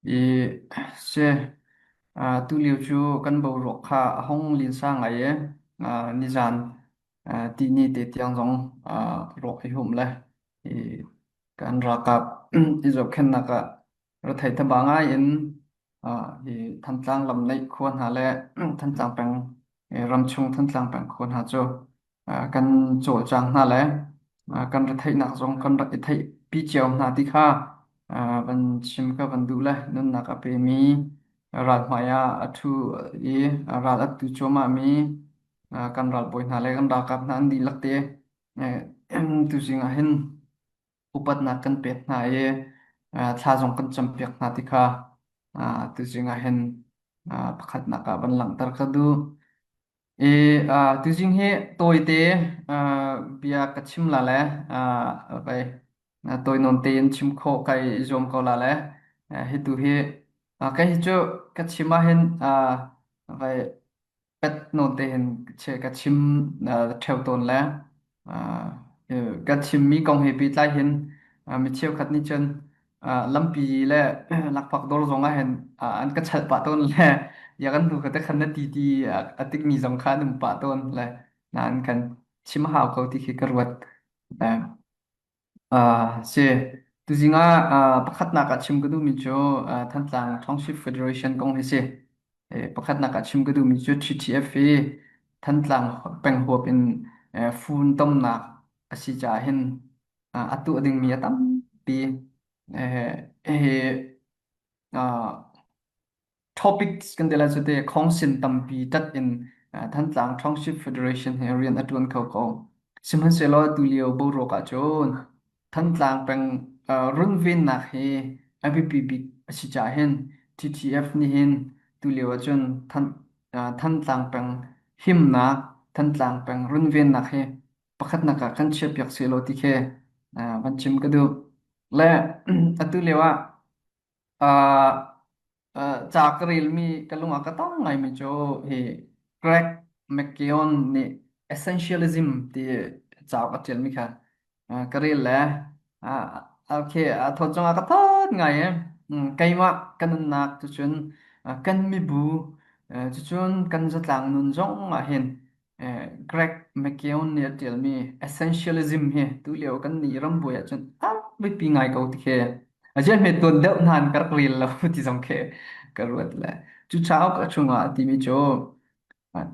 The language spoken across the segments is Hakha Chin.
I si tulio cu kan boruak kha a hung linsa ngai i nizan tihni te tiang zong ruak i humh le i kan ralkap i zohkhenhnak ah rethei thaba ngai in hi Thantlang lamnaih khua hna le Thantlang peng ramchung Thantlang peng khua hna cu kan cawlcang hna le kan retheihnak zong kan rak i theihpi cio hna ti kha van chim ka van duh le nunnak a pemi ralhmai ah a ṭhu i ral a tu cuahmahmi kan ralbawi hna le kan ralkap hna an dihlak te tuzing ah hin upatnak kan pek hna i thla zong kan campiak hna ti kha tuzing ah hin pakhatnak ah van langhter ka duh. I tuzing hi tawite bia ka chim la le vai tawi nawn tein chim khawh kai i zuam ko la le hi tu hi kei hi cu ka chim ah hin vai pet nawn te hin ka chim ṭheo tawn le ka chimmi kong he pehtlai hin mi cheukhat nih cun lampi le lakphak dawr zong ah hin an ka chalh pah tawn le ya kan hnu kha te khan na ti ti a tikmi zong kha an um pah tawn le nain kan chim a hau ko ti khi ka ruat. Si. Tuzing ah pakhatnak ah chim ka duhmi cu Thantlang Township Federation kong hi si. Pakhatnak ah chim ka duhmi cu TTF hi Thantlang peng huap in funtomnak a si caah hin a tuah dingmi a tampi. Hi topics kan ti lai cu te khawngsin tampi tat in Thantlang Township Federation he rian a ṭuan kho ko. Sihmanhsehlaw tulio boruak ahcun Thantlang peng runvennak hi a biapi bik a si caah hin TTF nih hin tulio ahcun Thantlang peng himnak, Thantlang peng runvennak hi pakhatnak ah kan chiahpiak sehlaw ti khi van chim ka duh. Le atu lio ah Ca ka relmi ka lung a ka tong ngaimi cu hi Greg McKeown nih Essentialism ti cauk a ṭialmi kha ka rel le okay, a thawt zongah ka thawt ngai i keimah ka nunnak cucun kan mibu cucun kan zatlang nun zong ah hin Greg McKeown nih a ṭialmi Essentialism hi tulio kan nih rambuai ahcun a biapi ngai ko ti khi a ziah hme tuan deuh hna in ka rak rel lo ti zong khi ka ruat le cu cauk a chungah a timi cu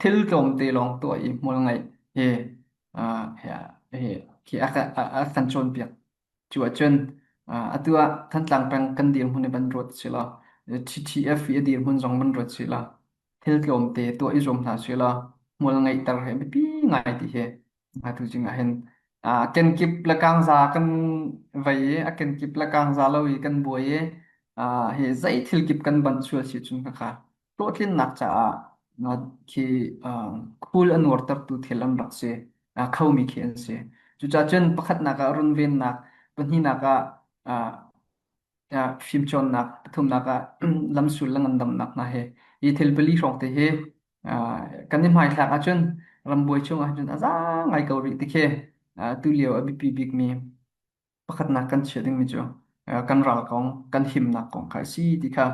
thil tlawmte lawng tuah i hmual ngeih hi hi khi a kan cawnpiak. Cu ahcun atu ah Thantlang peng kan dirhmun hi van ruat si law TTF i a dirhmun zong van ruat si law thil tlawmte tuah i zuam hna si law hmual ngeihter hi a biapi ngai ti hi atu zing ah hin kenkip le kangza kan vei i a kenkip le kangza lo i kan buai i hi zei thil kip kan banh sual si cun khakha hlawhtlinnak caah khi khul a nuartertu thil an rak si khomi khi an si. Cucaah cun pakhatnak ah runvennak, pahnihnak ah fimcawnnak, pathumnak ah lamsul le ngandamnak hna hi hi thil pali hrawng te hi kan i hmaithlak ahcun rambuai chung ahcun a za ngai ko rih ti khi tulio a biapi bikmi pakhatnak kan chiah dingmi cu kan ral kong, kan himnak kong kha a si ti kha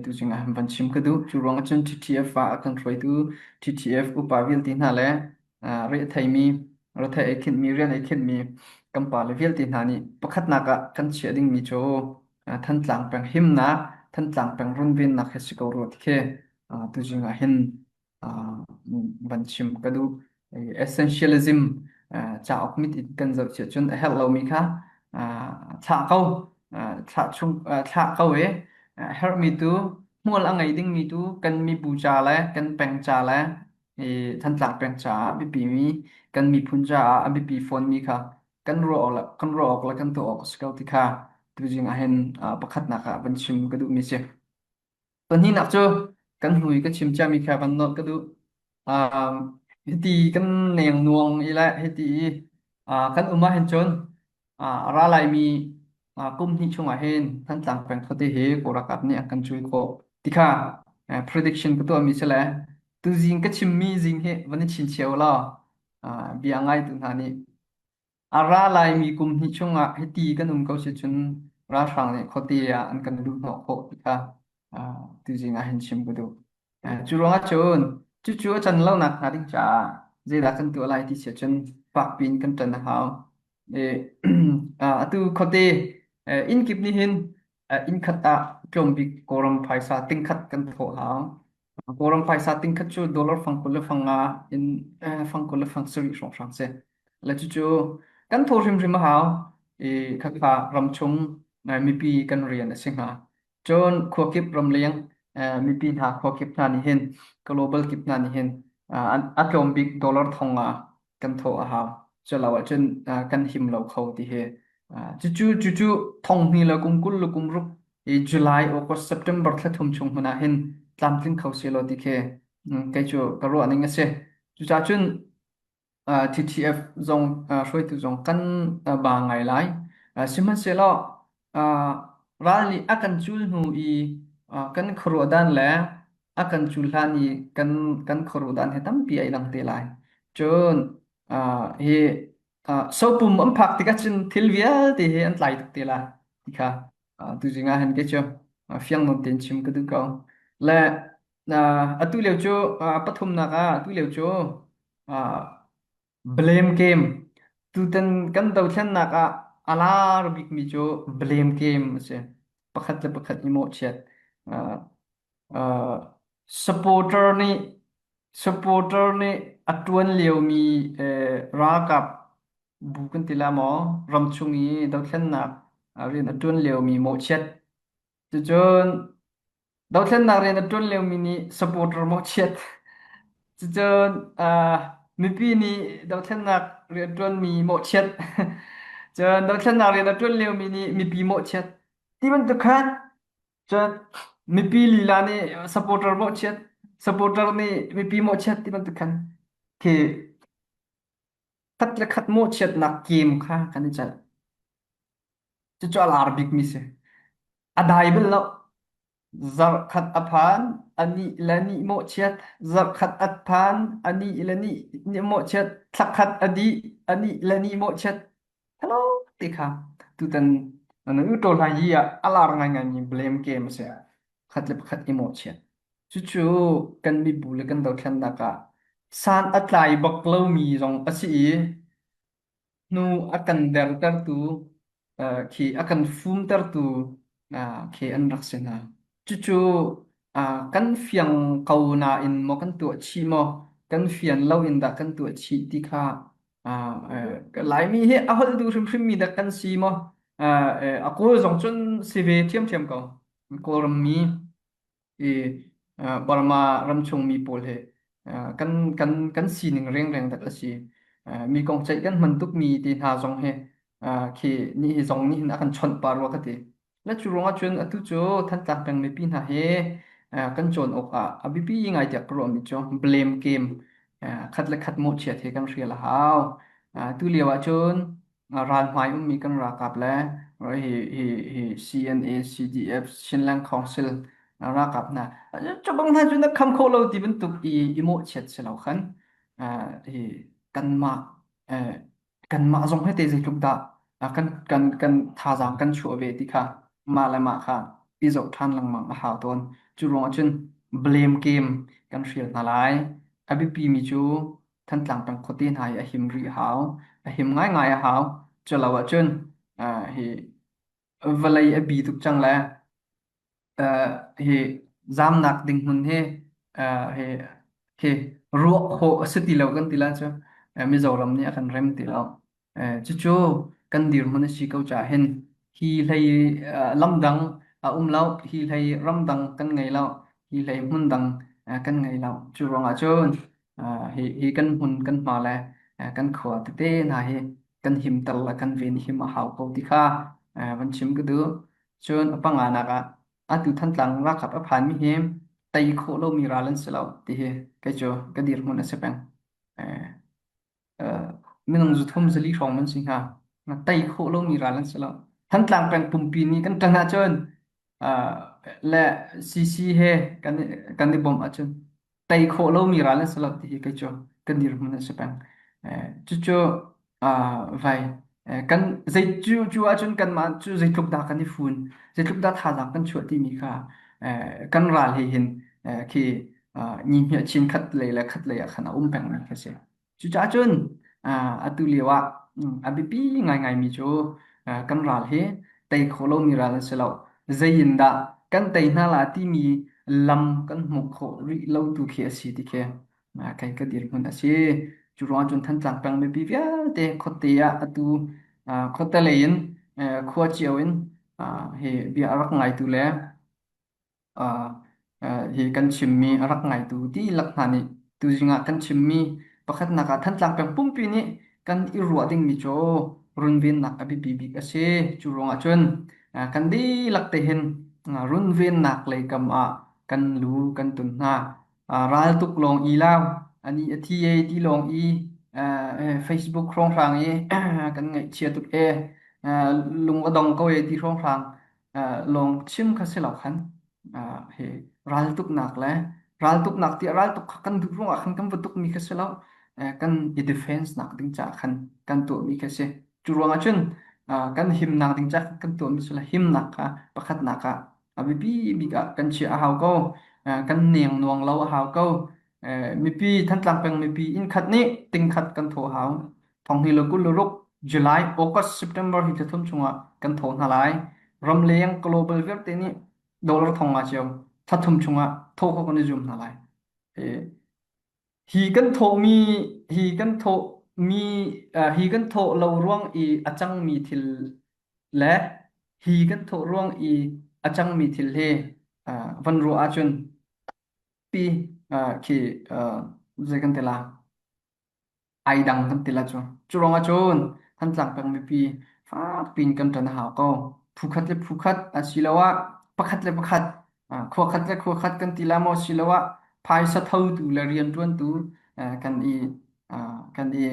tu zing ah van chim ka duh. Cu ruang ahcun TTF ah a kan hruaitu TTF upa vialte hna le retheimi, rethei ei khinhmi, rian ei khinhmi kan pale vialte hna nih pakhatnak ah kan chiah dingmi cu Thantlang peng himnak, Thantlang peng runvennak hi si ko rua ti khi tuzing ah hin van chim ka duh. Essentialism cauk mit in kan zoh cia cun a herh lomi kha thlah ko thlah chung thlah ko i herhmi tu hmual a ngei dingmi tu kan mibu ca le kan peng ca le i Thantlang peng caah biapimi kan miphun caah a biapi fawnmi kha kan ruah awk le kan ruah awk le kan tuah awk a si ko ti kha tuzing ah hin pakhatnak ah van chim ka duhmi si. Pahnihnak cu kan hnu i ka chim ciami kha van nolh ka duh. Um, hiti kan nengnuang i le hiti i kan um ahhin cun a ra laimi kum hnih chungah hin Thantlang peng khuate hi Kawl ralkap nih an kan cul khawh ti kha prediction ka tuahmi si le tuzing ka chimmi zing hi van i chinchiah u law bia ngaitu hna nih a ra laimi kum hnih chungah hiti kan um ko si cun. ralhrang nih khuate ah an kan luh hnawh khawh ti kha tuzing ah hin chim ka duh. Cu ruangah cun cucu a can lonak hnga ding caah zeidah kan tuah lai ti si ahcun fakpi in kan ṭan a hau. Atu khuate inn kip nih hin inn khat ah tlawmbik Kawlram phaisa tingkhat kan thawh hau. Kawlram phaisa tingkhat cu dollar fang 20 le fang nga in fang 20 le fang sarih hrawnghrang si. Le cucu kan thawh hrimhrim a hau. I khakha ramchung mipi kan rian a si hnga. Cun khuakip ramleng mipi hna khuakip hna nih hin global kip hna nih hin a tlawm bik dollar thong nga kan thawh a hau. Culo ahcun kan him lo kho ti hi. Cucu cucu thong hnih le kum 20 le kum ruk i July, August, September thla thum chung hmanh ah hin tlamtling kho seh law ti khi kei cu ka ruah ning a si. Cucaah cun TTF zong hruaitu zong kan ba ngai lai. Sihmanhsehlaw ral nih a kan cul hnu i kan khuaruah dan le a kan cul hlan i kan kan khuaruah dan he tampi ai dang te lai. Cun hi sopum an phak tikah cun thil vialte hi an tlai tuk te lai ti kha tuzing ah hin kei cu fiang nawn tein chim ka duh ko. Le atu lio cu pathumnak ah atu lio cu blame game tutan kan dothlennak ah a lar bikmi cu blame game a si. Pakhat le pakhat i mawhchiat. Supporter nih supporter nih a ṭuan liomi ralkap bu kan ti la maw ramchung i dothlennak rian a ṭuan liomi mawhchiat. Cucun Dothlennak rian a ṭuan liomi nih supporter mawhchiat. Cucun mipi nih dothlennak rian ṭuanmi mawhchiat. Cun dothlennak rian a ṭuan liomi nih mipi mawhchiat. Ti bantuk khan cun mipi lila nih supporter mawhchiat, supporter nih mipi mawhchiat ti bantuk khan khi khat le khat mawhchiatnak game kha kan i celh. Cucu a lar bikmi si. A dai bal lo. Zarhkhat a phan, a nih le nih mawhchiat. Zarhkhat a phan, a nih le nih nih mawhchiat. Thlakhat a dih, a nih le nih mawhchiat. Hello ti kha tutan na u ṭawl hlan hi ah a lar ngaingaimi blame game a si. Khat le pakhat i mawhchiat. Cucu kan mibu le kan dothlennak ah san a tlai bak lomi zong a si i hnu a kan dertertu khi a kan fumtertu khi an rak si hna. Cucu kan fiang ko nain maw kan tuah chih maw kan fian lo in dah kan tuah chih ti kha Laimi hi a holh duh hrimhrim mi dah kan si maw a Kawl zong cun si ve ṭhiamṭhiam ko. Kawlram mi i Burma ramchung mi pawl he kan kan kan sining rengreng dak a si. Mi kong ceih kan hman tuk mi te hna zong he khi ni hi zong nih hin a kan chawnh pah rua ka ti. Le cu ruangah cun atu cu Thantlang peng mipi hna hi kan cawn awk ah a biapi ngai tiah ka ruahmi cu blame game khat le khat mawhchiat he kan hrial a hau. Tu lio ah cun Ralhmai ummi kan ralkap le hi hi hi CNA, CDF, Chinland Council ralkap hna cu bang hna cu na kham kho lo ti bantuk i i mawhchiat si lo khan hi kanmah kanmah zong he te zeitluk dah kan kan kan thazaang kan chuah ve ti kha mah le mah kha i zoh ṭhan lengmang a hau tawn. Cu ruangah cun blame game kan hrial hna lai. A biapi mi cu Thantlang peng khuate hna hi a him rih a hau. A him ngaingai a hau. Culo ahcun hi vawlei a bi tuk cang le hi zamnak ding hmun hi hi hi ruah khawh a si ti lo kan ti lai cu Mizoram nih a kan rem ti lo. Cucu kan dirhmun a si ko caah hin hi hlei lamdang a um lo, hi hlei ramdang kan ngei lo, hi hlei hmundang kan ngei lo. Cu ruangah cun hi, hi kan hmun kan hma le kan khua tete hna hi kan himter le kan ven him a hau ko ti kha van chim ka duh. Cun a panganak ah atu Thantlang ralkap a phanmi hi tei khawh lomi ral an si lo ti hi kei cu ka dirhmun a si peng. Minung zuthum zali hrawng an si hnga. Tei khawh lomi ral an si lo. Thantlang peng pumpi nih kan ṭan ahcun le CC he kan kan i bawmh ahcun tei khawh lomi ral an si lo ti hi kei cu kan dirhmun a si peng. Cucu vai. Kan zei cu cu ahcun kanmah cu zeitluk dah kan i fun, zeitluk dah thazaang kan chuah timi kha kan ral he hin khi ni hmiah chin khat lei le khat lei ah khan a um pengmi khi a si. Cucaah cun atu lio ah a biapi ngaingaimi cu kan ral hi tei kho lomi ral an si lo. Zei in dah kan tei hna la timi lam kan hmuh khawh rih lo tu khi a si ti khi kei ka dirhmun a si. Cu ruang cun Thantlang peng mipi vialte khuate ah atu khuate lei in khua cio in hi bia a rak ngaitu le hi kan chimmi a rak ngaitu dihlak hna nih tuzing ah kan chimmi pakhatnak ah Thantlang peng pumpi nih kan i ruah dingmi cu runvennak a biapi bik a si. Cu ruangah cun kan dihlak te hin runvennak lei kam ah kan lu kan tun hna. Raltuk lawng i lau, ani a thi e ti lawng i Facebook hrawnghrang i kan ngaihchia tuk e lung a dong ko e ti hrawnghrang lawng chim kha si lo khan hi raltuknak le raltuknak tiah raltuk kha kan duh ruangah khan kan va tukmi kha si lo kan i defense nak ding caah khan kan tuahmi kha si cu ruangah cun kan himnak ding caah kan tuahmi si lo himnak kha pakhatnak ah a biapi bik ah kan chiah a hau ko kan neng nuang lo a hau ko mipi Thantlang peng mipi inn khat nih ting khat kan thawh hau Thonghni le 26 July, August, September hi thla thum chungah kan thawh hna lai. Ramleng global vialte nih dollar thong nga cio thla thum chungah thawh kho kan i zuam hna lai. Hi kan thawhmi hi kan thawhmi hi kan thawh lo ruang i a cangmi thil le hi kan thawh ruang i a cangmi thil hi van ruah ahcun pi khi zei kan ti la ai dang kan ti la cu. Cu ruangah cun Thantlang peng mipi fak piin kan ṭan a hau ko. Phu khat le phu khat asiloah pakhat le pakhat, khua khat le khua khat kan ti la maw asiloah phaisa thotu le rianṭuantu kan i kan i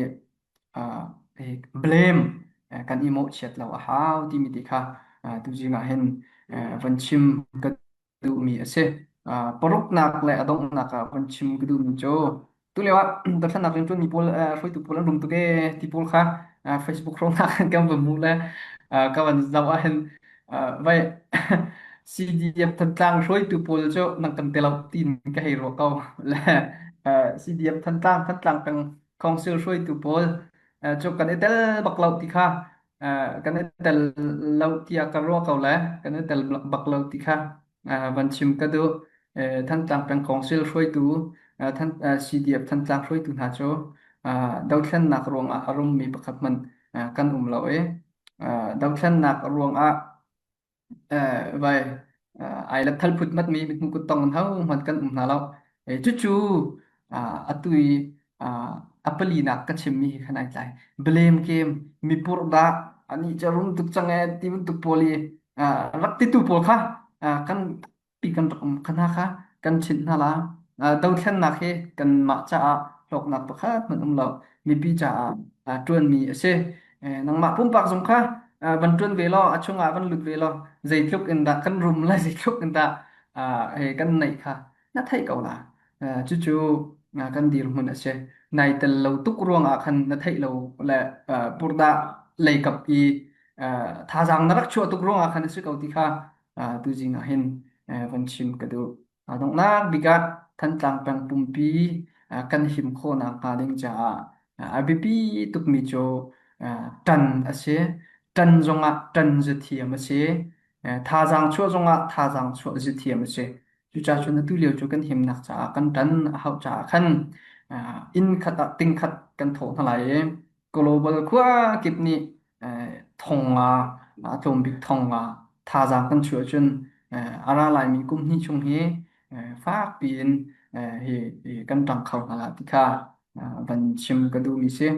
blame kan i mawhchiat lo a hau timi ti kha tuzing ah hin van chim ka duhmi a si. Paruknak le a donghnak ah van chim ka duhmi cu tulio ah dothlennak rianṭuanmi pawl hruaitu pawl an rum tuk ee ti pawl kha Facebook hrawngnak kan van hmuh le ka van zoh ahhin vai CDF Thantlang hruaitu pawl cu nang kan te lo tiin ka hei ruah ko le CDF Thantlang Thantlang peng council hruaitu pawl cu kan i tel bak lo ti kha kan i tel lo tiah ka ruah ko le kan i tel bak lo ti kha van chim ka duh. Thantlang peng council hruaitu CDF Thantlang hruaitu hna cu dothlennak ruangah a rummi pakhat hmanh kan um lo i dothlennak ruangah Vai ai le thal phut matmi mithmuh kuttong in hohmanh kan um hna lo. Cucu atu i a palinak ka chimmi hi khan ai tlai. Blame game, mi purhdah, anih cu a rum tuk cang ee ti bantuk pawl i rak titu pawl kha kan pi kan rak um kha hna kha kan chimh hna la. Dothlennak hi kanmah caah hlawknak pakhat hmanh um lo. Mipi caah ṭuanmi a si. Nangmah pumpak zong kha van ṭuan ve law a chungah van lut ve law zeitluk in dah kan rum le zeitluk in dah kan neih kha na theih ko la. Cucu kan dirhmun a si. Nai tel lo tuk ruangah khan na theih lo le purdah leikap i thazaang na rak chuah tuk ruangah khan a si ko ti kha tuzing ah hin van chim ka duh. A donghnak bik ah Thantlang peng pumpi kan him khawhnak hnga ding caah a biapi tukmi cu ṭan a si. Ṭan zongah ṭan zathiam a si. Thazaang chuah zongah thazaang chuah zathiam a si. Cucaah cun atu lio cu kan himnak caah kan ṭan a hauh caah khan inn khat ah ting khat kan thawh hna lai i global khua kip nih thong nga a tlawm bik thong nga thazaang kan chuah cun a ra laimi kum hnih chung hi fak piin hi kan ṭang kho hna la ti kha van chim ka duhmi si.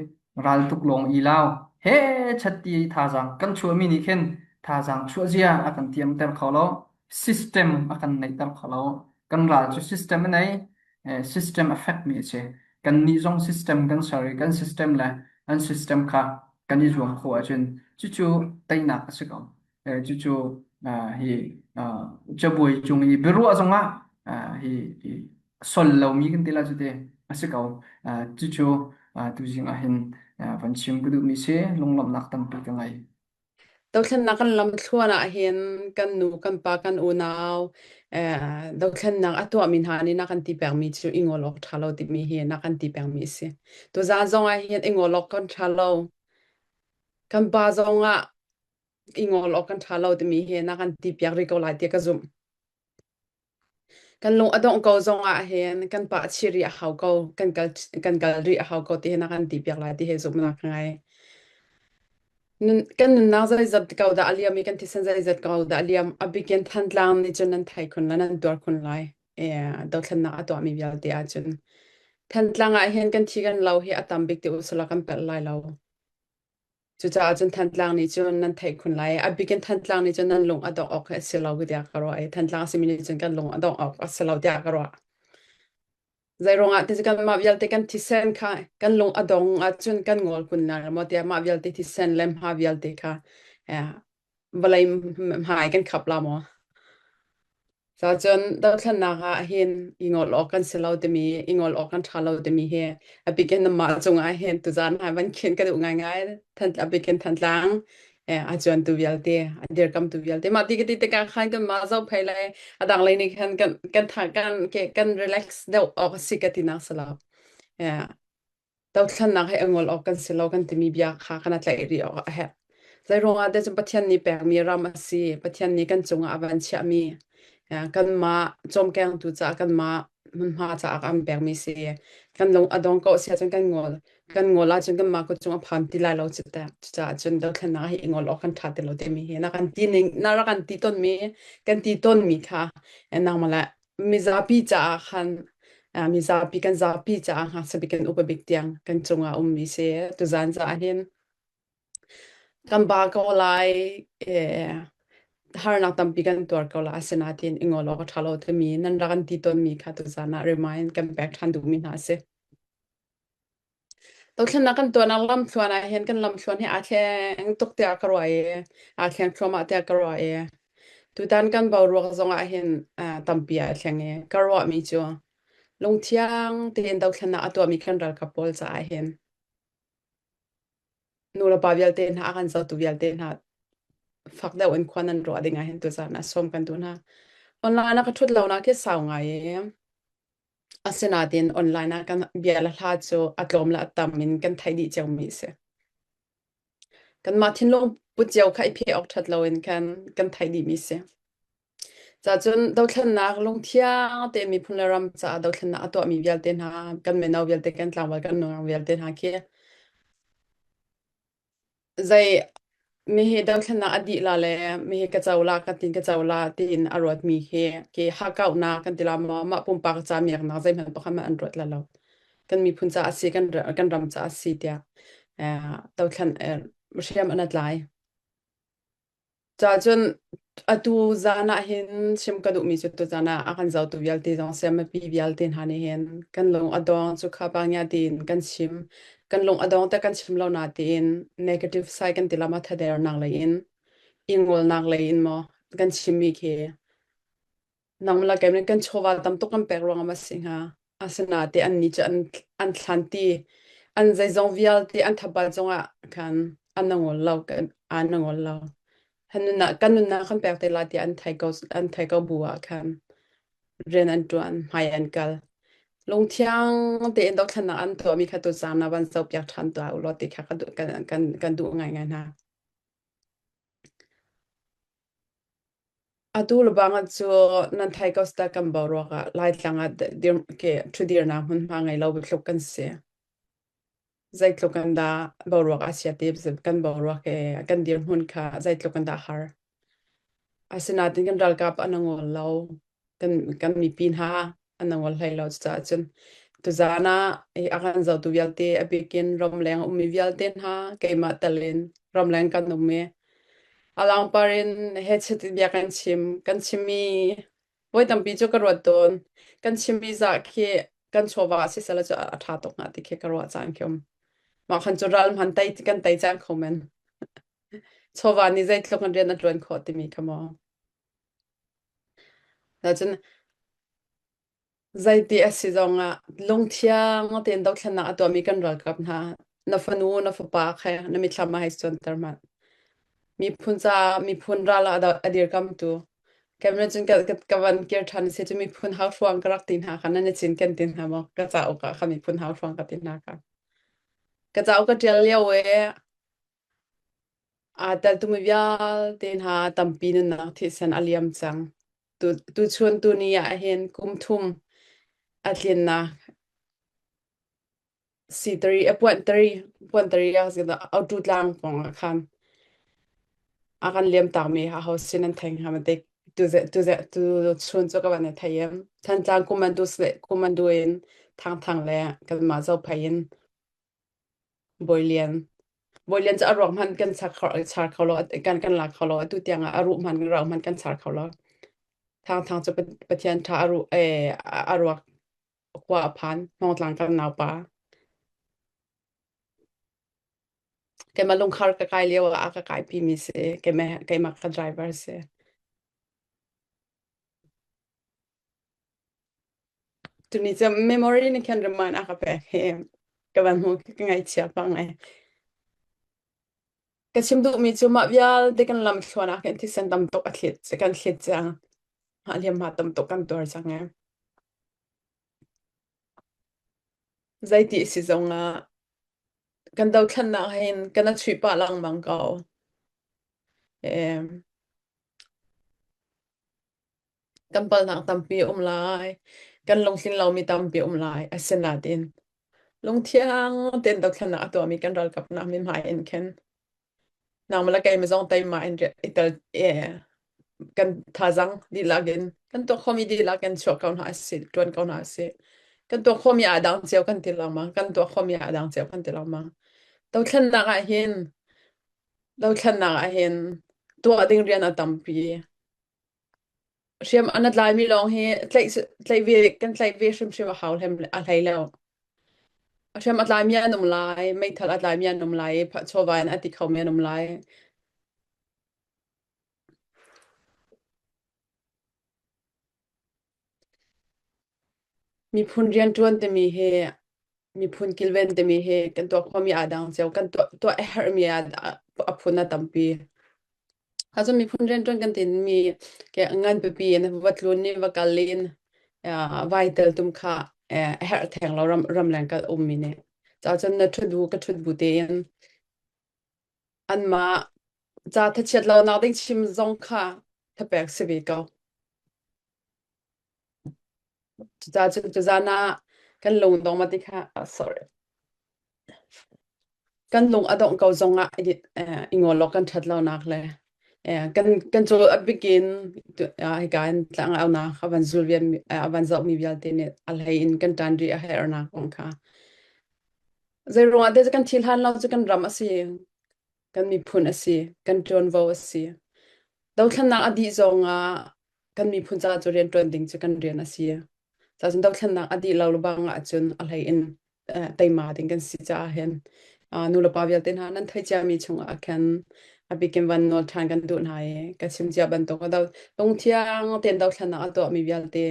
Raltuk lawng i lau he chat ti thazaang kan chuahmi nih khin thazaang chuah zia a kan thiamter kho lo system a kan neihter kho lo kan ral cu system a nei system a fekmi a si kannih zong system kan ser i kan system le an system kha kan i zuam khawh ahcun cucu teinak a si ko. Cucu hi cabuai cung i biaruah zongah hi sol lomi kan ti lai cu te a si ko. Cucu tuzing ah hin. Van chim ka duhmi si lunglawmhnak tampi ka ngei. Dothlennak kan lamthluan ahhin kan nu, kan pa, kan unau dothlennak a tuahmi hna nih na kan ti pengmi cu i ngol awk ṭha lo timi hi na kan ti pengmi a si. Tuzaan zong ah hin i ngol awk kan ṭha lo. Kan pa zong ah i ngol awk kan ṭha lo timi hi na kan ti piak rih ko lai tiah ka zumh. Kan lung a dongh ko zong ah hin kan pah chih rih a hau ko, kan kal rih a hau ko ti hi na kan ti piak lai ti hi zumhnak ka ngei. Kan nunnak zeizat ko dah a liam i kan thisen zeizat ko dah a liam, a bikin Thantlang nih cun nan thei khun lai, nan tuar khun lai. Dothlennak a tuahmi vialte ahcun. Thantlang ah hin kan thi kan lo hi a tam bik ti usila kan pelh lai lo. Cucaah cun Thantlang nih cun nan theih khun lai. A bikin Thantlang nih cun nan lung a dongh awk a si lo tiah ka ruah i Thantlang a simi nih cun kan lung a dongh awk a si lo tiah ka ruah. Zeiruangah ti cu kanmah vialte kan thisen kha kan lung a dong ahcun kan ngol kun lai maw tiah mah vialte thisen le hma vialte kha vawlei hmai kan khap la maw? Cun dothlennak ah hin i ngol awk kan si lo timi, i ngol awk kan ṭha lo timi hi a bikin nanmah cungah hin tuzaan ah van khin ka duh ngaingai. A bikin Thantlang a cuantu vialte, a dirkamtu vialte. Mah ti ka ti tikah khan kanmah zohphei le a dang lei nih khan kan kan tha kan kan relax deuh awk a si ka tinak si lo. Dothlennak hi a ngol awk kan si lo kan timi bia kha kan tlaih rih awk a herh. Zeiruangah dah cun Pathian nih pekmi ram a si. Pathian nih kan cungah a van chiahmi kanmah cawmkengtu caah kanmah hmunhma caah an pekmi si. Kan lung a dong ko si ahcun kan ngol. Kan ngol ahcun kanmah kut cung a phan ti lai lo cu teh. Cucaah cun dothlennak hi i ngol awk kan ṭha ti lo timi hi na kan ti ning na rak kan ti tawnmi kan ti tawnmi kha nangmah le mizapi caah khan mizapi kan zapi caah ngakchia bik kan upa bik tiang kan cungah ummi si tuzan caah hin kan ba ko lai harnak tampi kan tuar ko lai asinain i ngol awk a ṭha lo timi nan rak kan ti tawnmi kha tuzan ah remind kan pek ṭhan duhmi hna a si. Dothlennak kan tuahnak lamthluan ah hin kan lamthluan hi aa thleng tuk tiah ka ruah i aa thleng thluahmah tiah ka ruah i tutan kan boruak zong ah hin tampi aa thleng i ka ruahmi cu lungthiang tein dothlennak a tuahmi kan ralkap pawl caah hin nulepa vialte hna a kan zohtu vialte hna fak deuh in khua nan ruah ding ah hin tuzaan ah sawm kan duh hna. Online ah ka ṭhut lo nak khi sau ngai i Asinain online ah kan bia le hla cu a tlawm le a tam in kan theih dih ciomi a si. Kanmah thinlung put cio kha i pheh awk ṭhat loin khan kan theih dihmi a si. Cacun dothlennak lungthiang tein miphun le ram caah dothlennak a tuahmi vialte hna, kan mino vialte, kan tlangval, kan nungak vialte hna khi Zei mihi dothlennak a dih la le mihi ka co la ka tin ka co la tiin a ruatmi hi ki hakkauhnak kan ti la maw mah pumpak ca miaknak zeihmanh pakhat hmanh an ruat la lo. Kan miphun ca a si kan kan ram ca a si tiah dothlen hriam an tlai. Cacun atu zan ah hin chim ka duhmi cu tuzan ah a kan zohtu vialte zong siamipi vialte hna nih hin kan lung a dong cu kha pa ngia tiin kan chim. Kan lung a dong te kan chim lo na tiin negative side kan ti lama thadernak lei in i ngolnak lei in maw kan chimmi khi Nang la kei kan chawva tam tuk kan pek ruangah ma si hnga. Asinain annih cu an thlanti, an zeizong vialte an thabal cungah khan an ngol lo, an ngol lo. Kan nunnak kan pek te lai tiah an thei ko bu ah khan rian an ṭuan, hmai an kal. Lungthiang tein dothlennak an tuahmi kha tuzaan ah van zohpiak ṭhan tuah u law ti kha kan duh ngaingai hna. Atu lebang cu nan thei ko sita kan boruak ah Laitlang ah ṭhudirnak hmunhma ngei lo tluk kan si. Zeitluk in dah boruak a chia ti kan boruak i kan dirhmun kha zeitluk in dah har. Asinain kan ralkap an ngol lo. Kan mipi hna an ngol hlei lo. Cucaah cun tuzaan ah a kan zohtu vialte a bikin ramleng a ummi vialte hna keimah tel in ramleng kan um i A langpar in hechet in bia kan chim. Kan chimmi voi tampi cu ka ruat tawn. Kan chimmi zah khi kan chawva ah siseh cu a ṭha tuk hnga ti khi ka ruah caan khi um. Mah khan cu ral hman tei kan tei cang kho men. Chawva nih zeitluk in rian a ṭuan khawh timi kha maw. Cun zeiti a si zongah lungthiang tein dothlennak a tuahmi kan ralkap hna. Na fanu, na fapa kha na mitthlam ah hei cuanter hmanh. Miphun caah miphun ral ah a dirkamtu. Cameron cun ka, ka, ka van kir ṭhan si cu miphun hauhruang ka rak ti hna kha nan i cinken ti hna maw? Ka cauk ah kha miphun hauhruang ka ti hna kha. Ka cauk ka ṭial lio e aa teltumi vialte hna tampi nunnak thisen a liam cang. Tu, tuchun tuni ah hin kum thum a tlinnak sitari a puanhtari puanhtari ah autu tlang pawng ah khan a kan liam takmi aho sin an thei hnga ma tik tu ze tu ze tu chun cu ka van i thei em Thantlang kumandu kumandu in Thangthang le kanmah Zophei in Bawilian Bawilian cu a ruak hmanh kan char kho char kho lo kan kan la kho lo atu tiang ah a ruh hmanh kan ruak hmanh kan char kho lo Thangthang cu Pathian tha a ruh eh a ruak khua a phan Hmawngtlang kan naupa keimah lungkhar ka kai lio ah a ka kaipi mi si keimah keimah ka driver si Tuni cu memory nih khan remind a ka pek hi ka van hmu ka ngaihchia pah ngai. Ka chim duhmi cu mah vialte kan lam thluan ah khin thisen tam tuk a thlit kan thlit cang. Mah hliamhma tam tuk kan tuar cang e. Zeiti si zong ah kan dothlannak hin kan a chuih pah lengmang ko. Em Kan palhnak tampi a um lai. Kan lungtlin lomi tampi a um lai. Asinain lungthiang tein dothlennak a tuahmi kan ralkap hna mithmai in khin nangmah le keimah zong teimah in i tel kan thazaang dihlak in kan tuah khomi dihlak in chuah ko hna sih, ṭuan ko hna sih. Kan tuah khomi aa dang cio kan ti lengmang. Kan tuah khomi aa dang cio kan ti lengmang. Dothlennak ah hin dothlennak ah hin tuah ding rian a tampi. Hriam an tlaimi lawng hi tlaih tlaih ve kan tlaih ve hrimhrim a hau hlem a hlei lo. Hriam a tlaimi an um lai, meithal a tlaimi an um lai, chawva in a ti khomi an um lai. Miphun rianṭuan timi hi miphun kilven timi hi kan tuah khomi aa dang cio, kan tuah tuah a herhmi a phun a tampi. Ahcun miphun rianṭuan kan timi ke ngan pipi in va tlun ni va kal in vai tel tum kha a herh theng lo ram ramleng kal ummi nih. Cacun na ṭhut bu ka ṭhut bu tein anmah ca thachiat lo nak ding chim zong kha thapek si ve ko. Cucaah cun tuzaan ah kan lungdong ma ti kha ah, sorry. Kan lung a dongh ko zongah i i ngol awk kan ṭhat lonak le kan kan cawl a bikin hika in tlangaunak a van zul vian a van zohmi vialte nih a hlei in kan ṭan rih a herhnak kong kha. Zei ruangah te kan thil hlan lo cu kan ram a si. Kan miphun a si. Kan ṭuanvo a si. Dothlennak a dih zongah kan miphun caah cu rianṭuan ding cu kan rian a si. Cacun dothlennak a dih lo bang ahcun a hlei in teima ding kan si caah hin nu le pa vialte hna nan theih ciami chungah khan a bikin van nawl ṭhan kan duh hna i ka chim cia bantuk a do lungthiang tein dothlennak a tuahmi vialte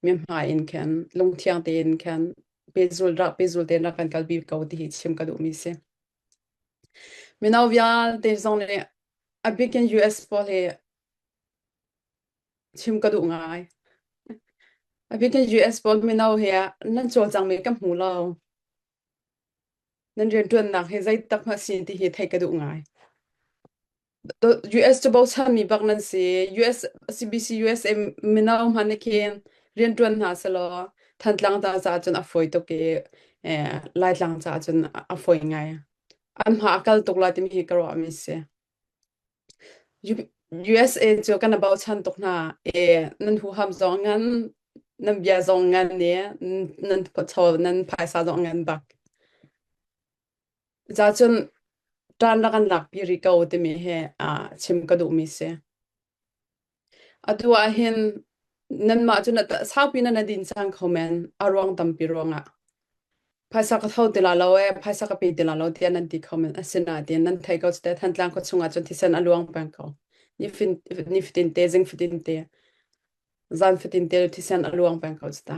mi hmai in khan lungthiang tein khan pehzul rak pehzul tein rak kan kalpi ko ti hi chim ka duhmi si. Mino vialte zong nih a bikin US pawl hi Chim ka duh ngai. A bikin US pawl mino he nan cawlcangmi ka hmu lo. Nan rianṭuannak hi zei tak hmanh si ti hi theih ka duh ngai. US cu bochanmi bak nan si. US CBC USA mino hmanh nih khin rianṭuan hna selaw Thantlang ca caah cun a fawi tuk i eh, Laitlang caah cun a fawi ngai. An hma a kal tuk lai timi hi ka ruahmi si. USA cu kan i bochan tuk hna i nan huham zong ngan, nan bia zong ngan i nan chaw nan phaisa zong ngan bak. Ca cun ṭan rak kan lakpi rih ko timi hi chim ka duhmi si. Atu ah hin nanmah cu na saupi na na din cang kho men a ruang tampi ruangah. Phaisa ka tho ti la lo ee, phaisa ka pe ti la lo tiah nan ti kho men. Asinain nan thei ko cite Thantlang khua chungah cun thisen a luang peng ko. Nifin nifatin te, zing fatin te, zan fatin te thisen a luang peng ko cita.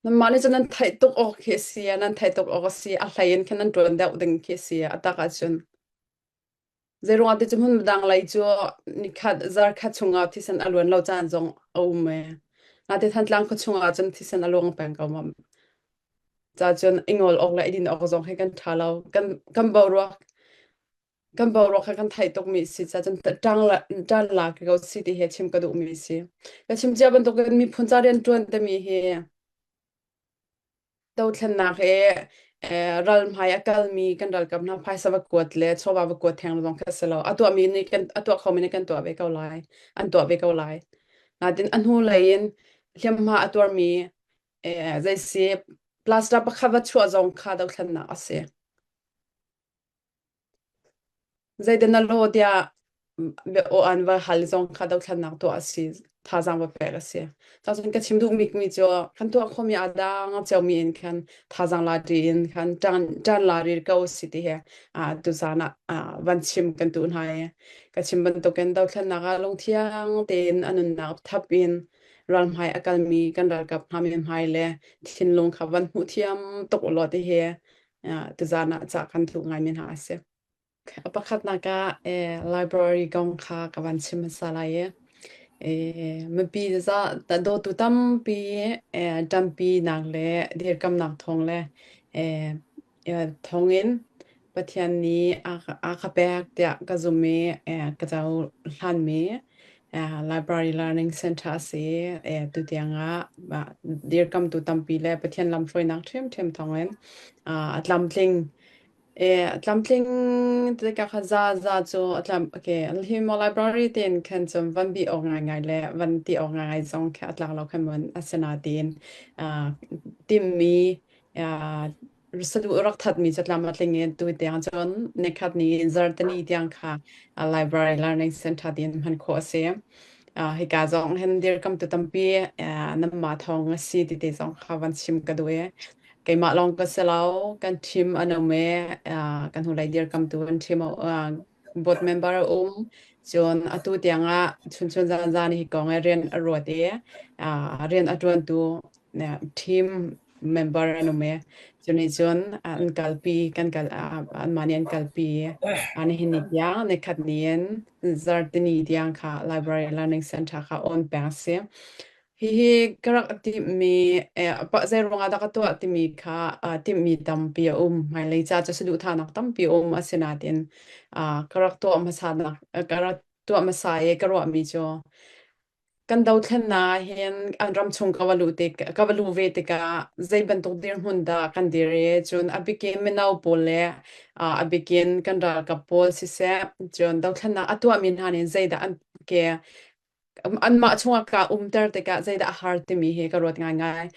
Nanmah nih cun nan theih tuk awk khi a si, nan theih tuk awk a si. A hlei in khan nan ṭuan deuh ding khi a si. A tak ahcun. Zeiruangah ti cu hmun dang lei cu nikhat zarkhat chungah thisen a luan lo caan zong a um e. Nate Thantlang khua chungah cun thisen a luang peng ko ma. Ca cun i ngol awk le i din awk zong hi kan ṭha lo. Kan boruak kan boruak kha kan theih tukmi si ca cun ṭang la ṭan la ko si ti hi chim ka duhmi si. Ka chim cia bantukin miphun ca rian ṭuan timi hi Dothlennak i ral hmai a kalmi kan ralkap hna phaisa va kuat le chawva va kuat theng zong khi a si lo. A tuahmi nih kan a tuah khomi nih kan tuah ve ko lai. An tuah ve ko lai. Natin a hnu lei in hliamhma a tuarmi zei si plaster pakhat va chuah zong kha dothlennak a si. Zeidah na lawh tiah bia-aw-an va hal zong kha dothlatnak tuah a si, thazaang va pek a si. Cun ka chim duh bikmi cu kan tuah khawhmi aa dang ciomi in khan thazaang la ṭi in khan ṭan la ril ko si ti hi tuzaan ah van chim kan duh hna i ka chim bantukin dothlatnak ah lungthiang tein a nunnak thap in ralhmai a kalmi kan ralkap hna mithmai le thinlung kha van hmuh thiam tuk u law ti hi tuzaan ah cah kan duh ngaimi hna a si. A pakhatnak ah library kong kha ka van chim hmasa lai i mipi za dawtu tampi ṭampinak le dirkamnak thawng le thawngin Pathian nih a ka pek tiah ka zumh i ka cohlanmi Library Learning Center a si. Tutiang ah dirkamtu tampi le Pathian lamhruainak ṭhiamṭhiam thawngin a tlamtling. A tlamtling tikah kha za za cu a tlam okay hi maw library tein khan cun van bih awk ngaingai le van ti awk ngaingai zong khi a tlak lo khan mun asinain timhmi saduh rak thatmi catlam a tling i tu tiang cun nikhat ni zarhteni tiang kha library learning center tiin hman khawh a si. Hika zong hin dirkamtu tampi nanmah thawng a si ti te zong kha van chim ka duh i keimah lawng ka si lo kan team an um i kan hnulei dirkamtu an team board member a um cun atu tiang ah chunchun zan zan hi kong i rian a ruat i rian a ṭuantu team member an um i cuni cun an kalpi kan kal anmah nih an kalpi nihin ni tiang nikhat ni in zarhtini tiang kha library learning center kha on peng a si. Hihi ka rak timhmi zei ruangah dah ka tuah timi kha timhmi tampi a um. Hmailei ca cu saduhthahnak tampi a um. Asinain ka rak tuah hmasanak ka rak tuah hmasa i ka ruahmi cu kan dothlennak ah hin an ram chung ka va luh tik ka va luh ve tikah zei bantuk dirhmun dah kan dir i cun a bikin mino pawl le a bikin kan ralkap pawl siseh cun dothlennak a tuahmi hna nih zeidah an ke anmah chungah kaa umter tikah zeidah a har timi hi ka ruat ngaingai.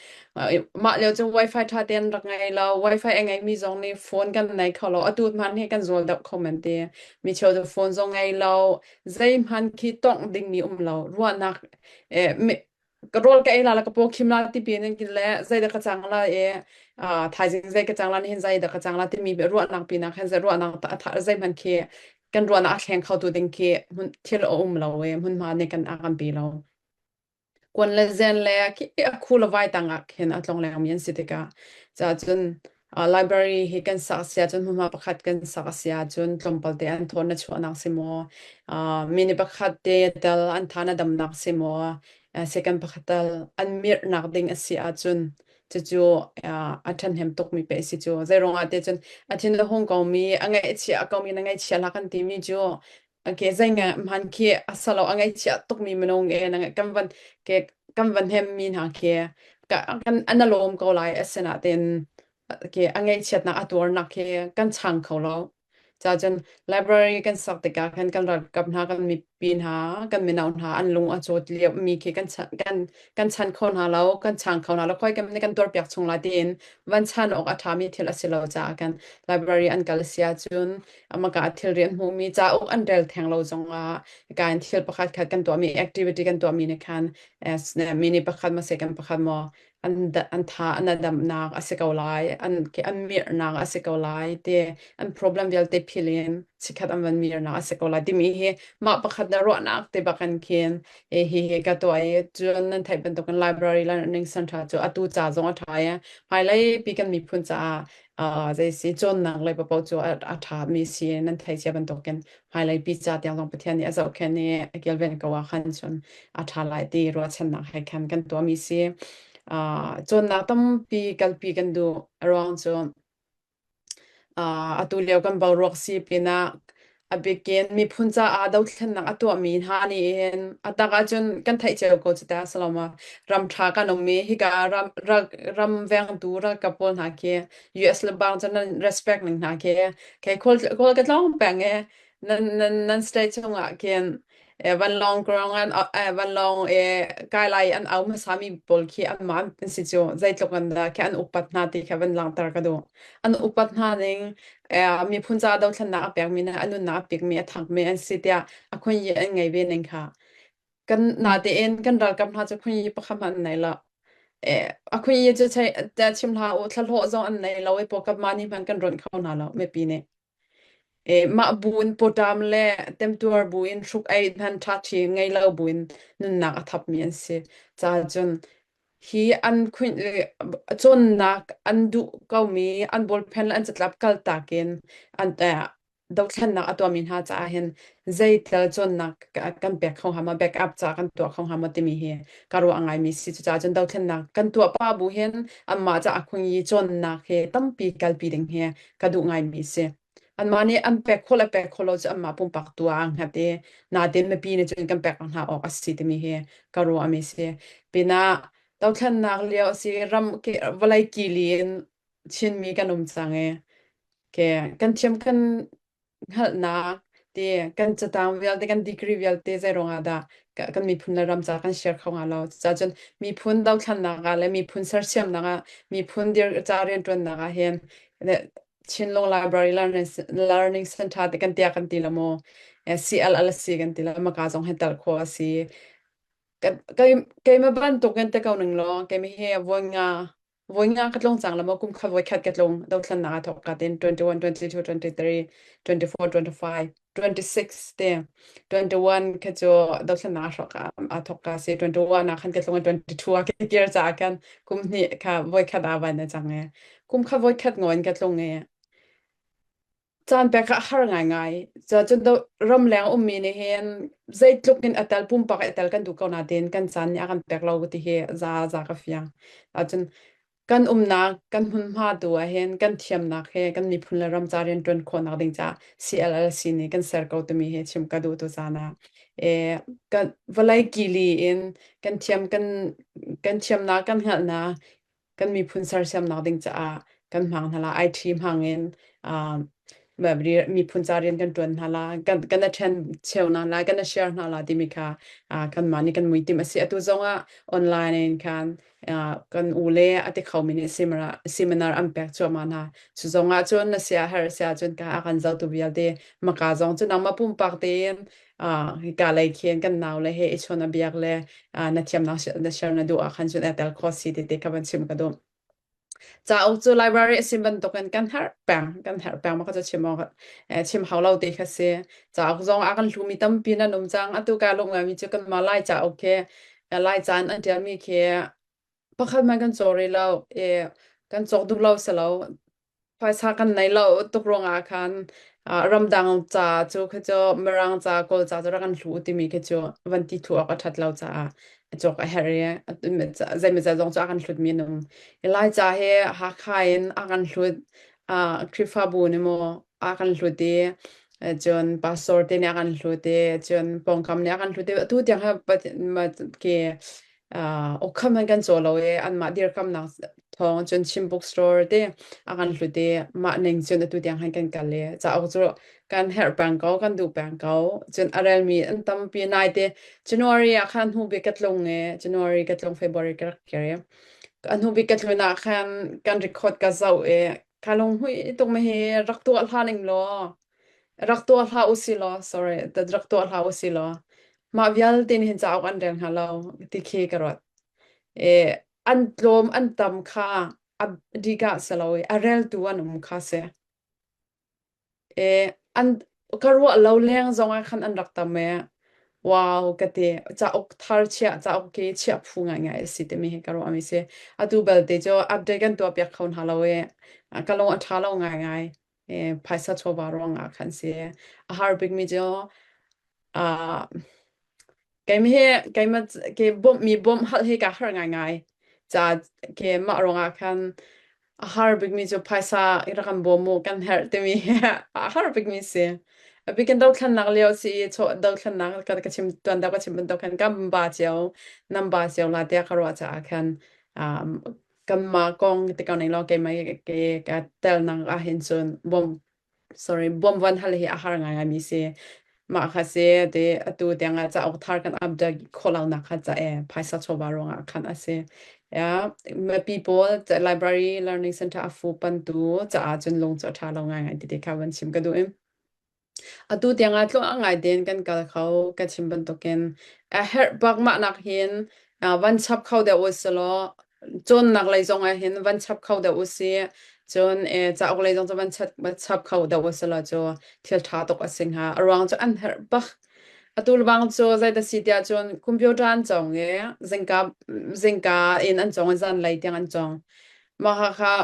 Mah lio cu wifi ṭha tein rak ngei lo, wifi a ngeimi zong nih phone kan nei kho lo. Atu hmanh hi kan zual deuh kho men ti. Mi cheu cu phone zong ngei lo, zeihmanh khi tongh dingmi um lo. Ruahnak ka rawl ka ei la le ka paw khim la ti pin in le zeidah ka cang la i thaizing zei ka cang la nihin zeidah ka cang la timi ruahnak pinah khan ruahnak zeihmanh khi kan ruahnak a thleng kho tu ding khi thil a um lo i hmunhma nih kan a kan pe lo. Kuan le zen le khi a khu le vai tang ah khin a tlong lengmi an si tikah ca cun library hi kan sak sia cun hmunhma pakhat kan sak sia cun tlawmpal te an thawn na chuahnak si maw mini pakhat te tel an tha na damnak si maw second pakhat tal an mirhnak ding a si ahcun cucu a ṭhahnem tukmi pe si cu zei ah te cun a thin a hung komi a ngaihchia komi na ngaihchia hlah kan timi cu okay zei nga hman khi a salo a ngaihchia tukmi minung e na kan van ke kan van hem mi hna khi kan an lawm ko lai asinain ke a ngaihchiatnak a tuarnak khi kan chang kho lo Cacun library kan sak tikah khan kan ralkap hna, kan mipi hna, kan mino hna an lung a cawt lio mi khi kan chan kho hna lo, kan chang kho hna lo. Khoi kam nih kan tuarpiak chung lai tiin van chan awk a ṭhami thil a si lo caah kan library an kal si ahcun amaka thilri an hmuhmi cauk an rel theng lo zongah kan thil pakhat khat kan tuahmi activity kan tuahmi nih khan mini pakhat maw second pakhat maw an tha an damnak a si ko lai an mirhnak a si ko lai ti an problem vialte phil in Chikhat an van mirnak a si ko lai timi hi mah pakhat na ruahnak te bakin khin e hi hi ka tuah i cun nan theih bantukin library learning center cu atu ca zong a ṭha i hmailei pi kan miphun caah zei si cawnnak lei paoh cu a ṭha mi si nan theih cia bantukin hmailei pi ca tiang zong Pathian nih a zohkhenh i a kilven ko ah khan cun a ṭha lai ti ruahchannak he khan kan tuahmi si. Cawnnak tampi kalpi kan duh a ruang cu atu lio kan boruak si pinah a bikin miphun caah dothlennak a tuahmi hna nih hin a tak ahcun kan theih cio ko cu ta saloma ram ṭha kan um i hika ram ral, ram vengtu ralkap pawl hna khi US le bang cu nan respect ning hna khi kei khual khual ka tlawng peng i nan nan nan state chungah khin vanlawng krong an vanlawng kai lai an au hmasami pawl khi anmah an si cu zeitluk an dah khi an upat hna ti kha van langhter ka duh. An upat hna ning miphun ca dothlennak a pekmi na a nunnak a pekmi a thangmi an si tiah a khunyi an ngei ve ning kha kan natein kan ralkap hna cu khunyi pakhat hmanh an nei lo. A khunyi cu chim hlah u thlahlawh zong an nei lo i pawkap ma nih hmanh kan rawnh kho hna lo mipi nih. Mah buin pawṭam le temtuar buin hruk-eih hman ṭhaṭhi ngei lo buin nunnak a thapmi an si. Cacun hi an cawnnak an duh komi an bawlphen le an catlap kaltak in an dothlennak a tuahmi hna caah hin zeitel cawnnak kan pek kho hnga maw, backup ca kan tuah kho hnga maw timi hi ka ruah ngaimi si. Cucaah cun dothlennak kan tuah pah bu hin anmah caah khungi cawnnak hi tampi kalpi ding hi ka duh ngaimi si. Anmah nih an pek khawh le pek khawh lo cu anmah pumpak tu ah aa hngat i natin mipi nih cun kan pek hna awk a si timi hi ka ruahmi si. Pinah dothlennak lio a si ram vawlei kili in Chinmi kan um cang i ke kan thiam kan hngalhnak ti kan catang vialte kan degree vialte zei ruangah dah kan miphun le ram ca kan share kho hnga lo. Cucaah cun miphun dothlannak ah le miphun sersiamnak ah miphun dir ca rianṭuannak ah hin Chinlung Library Learning Center te kan tiah kan ti la maw CLLC kan ti la maka zong hi tel khawh a si. Keimah bantukin te ko ning law keimah hi voi nga Voi nga ka tlung cang la maw kum kha voi khat ka tlung dothlannak a thawk ka tin 21 22 23 24 25 26 te 21 kha cu dothlannak a hrawk a thawk ka si 21 ah khan ka tlung 22 ah ka kir ca khan kum hnih kha voi khat a van na cang e kum kha voi khat ngoin ka tlung e Caan pek ah a har ngaingai. Cun ramleng ummi nih hin zeitluk in a tel pumpak i a tel kan duh ko nain kan caan nih a kan pek lo ti hi za za ka fiang. Ahcun kan umnak, kan hmunhma tu ah hin kan thiamnak he kan miphun le ram ca rianṭuan khawhnak ding caah CLLC nih kan ser ko timi hi chim ka duh tu caan ah. E, kan vawlei kili in kan thiam kan kan thiamnak kan hngalhnak kan miphun sersiamnak ding caah kan hmang hna la IT hmang in miphun ca rian kan ṭuan hna la kan kan attend cheu hna la kan share hna la timi kha kanmah nih kan muitim a si atu zongah online in khan kan u le a ti khomi nih seminar an pek cuahmah hna cu zongah cun na sia har sia cun ka a kan zotu vialte maka zong cu nangmah pumpak tein hika lei khin kan nau le he i chawn a biak le na thiamnak na share na duh ah khan cun tel kho si ti te kha van chim ka duh. Cauk cu library a sim bantukin kan herh peng kan herh peng ma ka cu chim awk chim hau lo te kha si. Cauk zong a kan hlumi tampi nan um cang atu ka lung ngaimi cu kan ma lai cauk khi lai caan an tialmi khi pakhat man kan caw rih lo i kan cawk duh lo si lo Phaisa kan nei lo tuk ruangah khan ramdang ca cu kha cu Mirang ca Kawl ca cu rak kan hlu timi khi cu van ti thu awk a ṭhat lo caah a cawk a herh i zeimawzat zong cu a kan hlutmi an um. I Laica hi Hakha in a kan hlut Khrihfabu nih maw a kan hlut i cun pastor te nih a kan hlut i cun pawngkam nih a kan hlut i atu tiang hi ke Okham an kan caw lo i anmah dirkamnak thawng cun Chin bookstore te a kan hlut i mah ning cun atu tiang han kan kal i cauk cu kan herh peng ko kan duh peng ko cun a relmi an tampi nai te January ah khan hnu bik ka tlung i January ka tlung February ka rak kir i a hnu bik ka tlun ah khan kan record ka zoh i ka lunghmuih tuk ma hi rak tuah hlah ning law Rak tuah hlah usih law, sorry, rak tuah hlah usih law, mah vialte nih hin cauk an rel hnga lo ti khi ka ruat. E, an tlawm an tam kha a dikah si lo i a reltu an um kha si. E, an Ka ruah lo leng zong ah khan an rak tam e. Wow, ka ti. Cauk thar chiah, cauk ke chiah phu ngaingai a si timi hi ka ruah mi si. Atu belte cu update kan tuah piak kho hna lo i ka lung a ṭha lo ngaingai. E, phaisa chawva ruang ah khan si. A har bikmi cu ah Keimah hi keimah ke bawmh mi bawmh hal hi kaa harh ngaingai. Ca ke mah ruangah khan a har bikmi cu phaisa i rak kan bawm mu kan herh timi hi a har bikmi si. A bikin dothlennak lio si i chaw dothlennak ka ka chim tuan deuh ka chim bantuk khan kan ba cio nan ba cio la tiah ka ruah caah khan um, kanmah kong ti ko ning law keimah ke ka telnak ah hin cun bawm sorry bawmvan hal hi a har ngaingai mi si mah kha si te atu tiangah cauk thar kan update khawh lo nak kha ca e phaisa chawva ruangah khan a si ya mipi pawl library learning center a fu pantu caah cun lung cu a ṭha lo ngaingai ti te kha van chim ka duh in atu tiangah tluang a ngai tein kan kal kho ka chim bantukin a herh bak mah nak hin van chap kho deuh u silaw cawnnak lei zong ah hin van chap kho deuh u si cun cauk lei zong cu van chap kho deuh u silaw cu thil ṭha tuk a si hnga. A ruang cu an herh bak. Atu lebang cu zeidah si tiah cun computer an cawng i zingka zingka in an cawng i zanlei tiang an cawng. Mah kha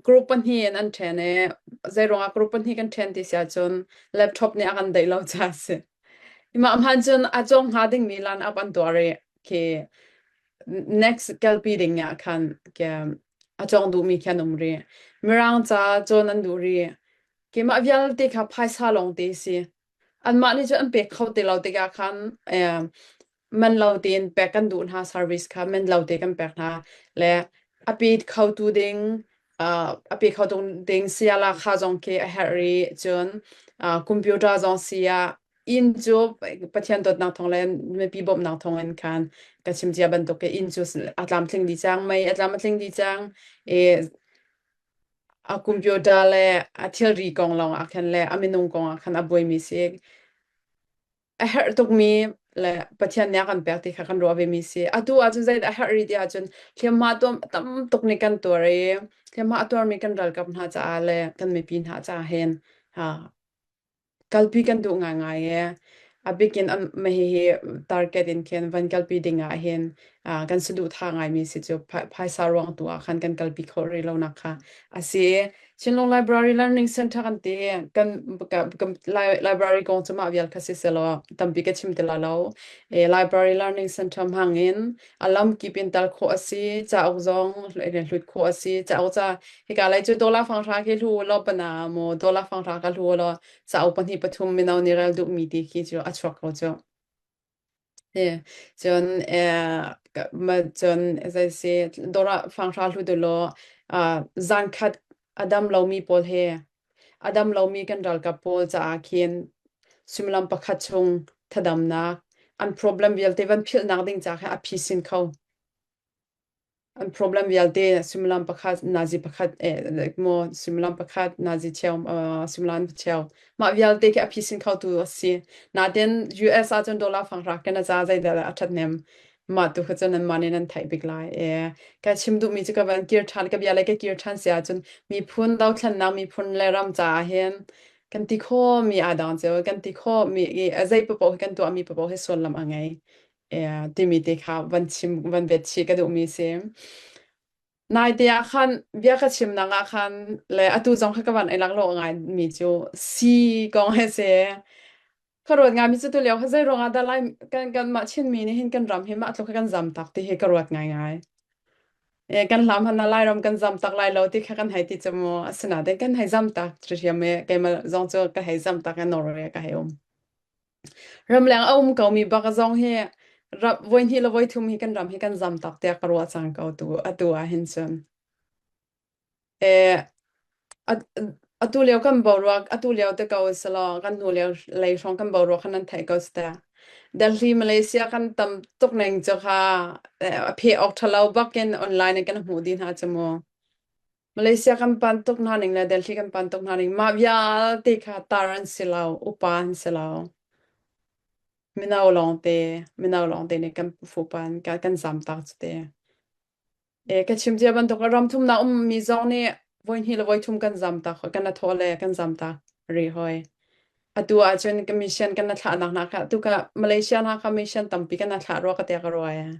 group pahnih in an ṭhen i zeiruangah group pahnih kan ṭhen ti si ahcun laptop nih a kan deih lo caah a si. Mah hman cun a cawng hnga dingmi line up an tuah rih. Khi next kalpi ding ah khan a cawng duhmi khi an um rih. Mirang ca cawn an duh rih. Keimah vialte kha phaisa lawng te si. Anmah nih cun an pek kho ti lo tikah khan man lo tein pek kan duh hna service kha man lo te kan pek hna le a pe khotu ding a pe kho ding sayala kha zong khi a herh rih cun computer zong si ah inn cu Pathian dawtnak thawng le mipi bawmhnak thawng in khan ka chim cia bantuk ke inn cu a tlamtling dih cang mei a tlam a tling dih cang i a computer le a thilri kong lawng ah khan le a minung kong ah khan a buaimi si a herh tukmi le Pathian nih a kan pek ti kha kan ruah vemi si. Atu ahcun zeidah a herh rih ti ahcun hliamhma tuam tam tuk nih kan tuar i hliamhma a tuarmi kan ralkap hna caah le kan mipi hna caah hin ha, kalpi kan duh ngaingai i a bikin hihi target in khin van kalpi ding ah hin kan saduhthah ngaimi si cu phaisa ruang tu ah khan kan kalpi khawh rih lo nak kha a si. Chinlung Library Learning Center kan ti kan kan library kong cu mah vial kha si selaw tampi ka chim ti la lo. E, library Learning Center hmang in a lam kip in tal khawh a si, cauk zong hlut khawh a si. Cauk ca hika lei cu dollar fanghra khi hlu law pana maw dollar fanghra ka hlu law cauk pahnih pathum mino nih rel duhmi ti khi cu a chuak ko cu. Cun cun zei si dawr ah fanghra hlu deuh law zankhat a dam lomi pawl he a dam lomi kan ralkap pawl caah khin suimilam pakhat chung thadamnak an problem vialte van philhnak ding ca kha a phisin kho. An problem vialte suimilam pakhat nazi pakhat eh, maw suimilam pakhat nazi cheu suimilam cheu mah vialte khi a phisin khotu a si. Natin US ahcun dollar fanghra ken a ca zeidah a ṭhathnem mah tu kha cun nanmah nih nan theih bik lai. Eh, ka chim duhmi cu ka van kir ṭhan ka bia le ka kir ṭhan si ahcun miphun dothlennak miphun le ram caah hin kan ti khawhmi aa dang cio kan ti khawhmi i a zei paoh hi kan tuahmi paoh hi sullam a ngei. Timi te kha van chim van vet chih ka duhmi si. Naite ah khan bia ka chimnak ah khan le atu zong kha ka van ei laklawh ngai mi cu si kong he si. Ka ruat ngai mi cu tu lio kha zei ruangah dah lai kan kan mah Chinmi nih hin kan ram hi mah tluk hi kan zam tak ti hi ka ruat ngai ngai. E, kan hlam han Lairam kan zam tak lai lo ti kha kan hei ti cu mu asinain kan hei zam tak ṭhiam e keimah zong cu ka hei zam tak i Norway ka hei um. Ramleng a um komi bak zong hi voihnih le voithum hi kan ram hi kan zam tak tiah ka ruah cang ko tu atu ah hin cun. Eh, atu lio kan boruak atu lio te ko selaw kan hnu lio lei hrawng kan boruak khan nan theih ko si ta. Delhi Malaysia kan tam tuk ning cu kha a phe awk ṭhalo bakin online in kan hmuh dih hna cu mu. Malaysia kan pan tuk hna ning le Delhi kan pan tuk hna ning mah vialte kha tar an si lo, upa an si lo. Mino lawngte, mino lawngte nih kan fupan kan zamtak cu te. E, ka chim cia bantuk ram thumnak ummi zong nih voihnih le voithum kan zamtak kan a thawh le kan zamtak rih hoi. Atu ahcun ka mission kan na thlahnak hna kha atu ka Malaysia hna kha mission tampi kan na thlah rua ka tiah ka ruai.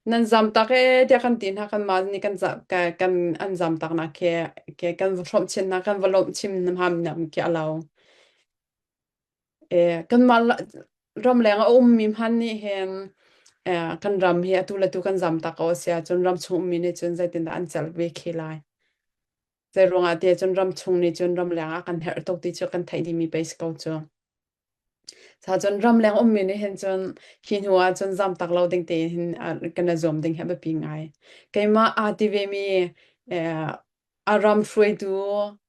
Nan zam tak ee tiah kan ti hna kan mah nih kan kan kan an zam tak nak khi ke kan va hrawmh chin hna kan va lawmh chim hna nak khi a lo. E kanmah ramleng a ummi hmanh nih hin kan ram hi atu le tu kan zam tak ko a si ahcun ramchung ummi nih cun zeitindah an celh ve khi lai. Zei ruangah tiah cun ramchung nih cun ramleng ah kan herh tuk ti cu kan theih dihmi pei si ko cu. Cun ramleng ummi nih hin cun hi hnu ah cun zam tak lo ding tein hin kan i zuam ding hi a biapi ngai. Keimah aa ti vemi a ram hruaitu,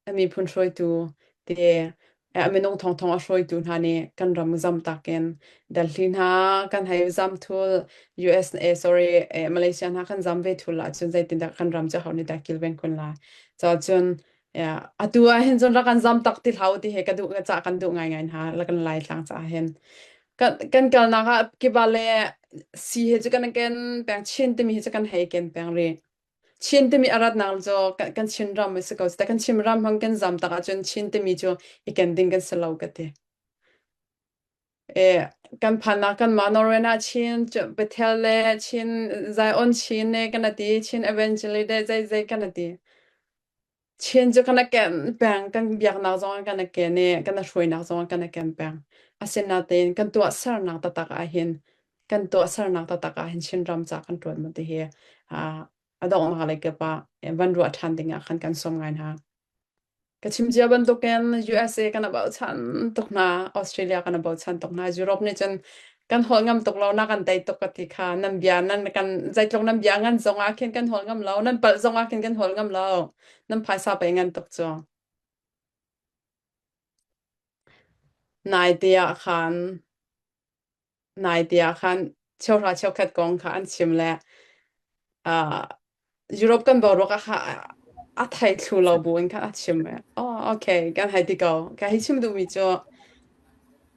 a miphun hruaitu te a minung thongthong a hruaitu hna nih kan ram zam takin Delhi hna kan hei zam thul USA sorry Malaysia hna kan zam ve thul ahcun zeitindah kan ram cu ho nih dah kilven kun lai. Cun atu ah hin cun rak kan zam tak ti hlah u ti hi ka duh ca kan duh ngaingai hna la kan Laitlang caah hin. Kan kan kalnak ah kiba le si he cu kan ken peng Chin timi hi cu kan hei ken peng rih. Chin timi a ratnak cu kan Chin ram a si ko. Kan Chin ram hmang kan zam tak ahcun Chin timi cu i ken ding kan si lo ka ti. E, kan phannak kanmah Norway ah Chin Bethel le Chin Zion Chin ne kan ti Chin Evangelist le zei zei kan ti. Chin cu kan ken peng kan biaknak zong kan ken i kan hruainak zong kan ken peng. Asinain kan tuahsernak taktak ah hin kan tuahsernak taktak ah hin Chin ram ca kan ṭuan mu ti hi a donghnak lei kip ah van ruah ṭhan ding ah khan kan sawm ngai hna. Ka chim cia bantukin USA kan i bochan tuk hna, Australia kan i bochan tuk hna. Europe nih cun kan holh ngam tuk lo, na kan tei tuk ka ti kha. Nan bia nan kan zeitluk nan bia ngan zong ah khin kan holh ngam lo, nan palh zong ah khin kan holh ngam lo. Nan phaisa pei ngan tuk cu. Nai te ah khan Naite ah khan cheuhra cheukhat kong kha an chim le uh, Europe kan boruak ah kha a thei thlu lo bu in khan a chim. Oh, okay, kan hei ti ko. Ka hei chim duhmi cu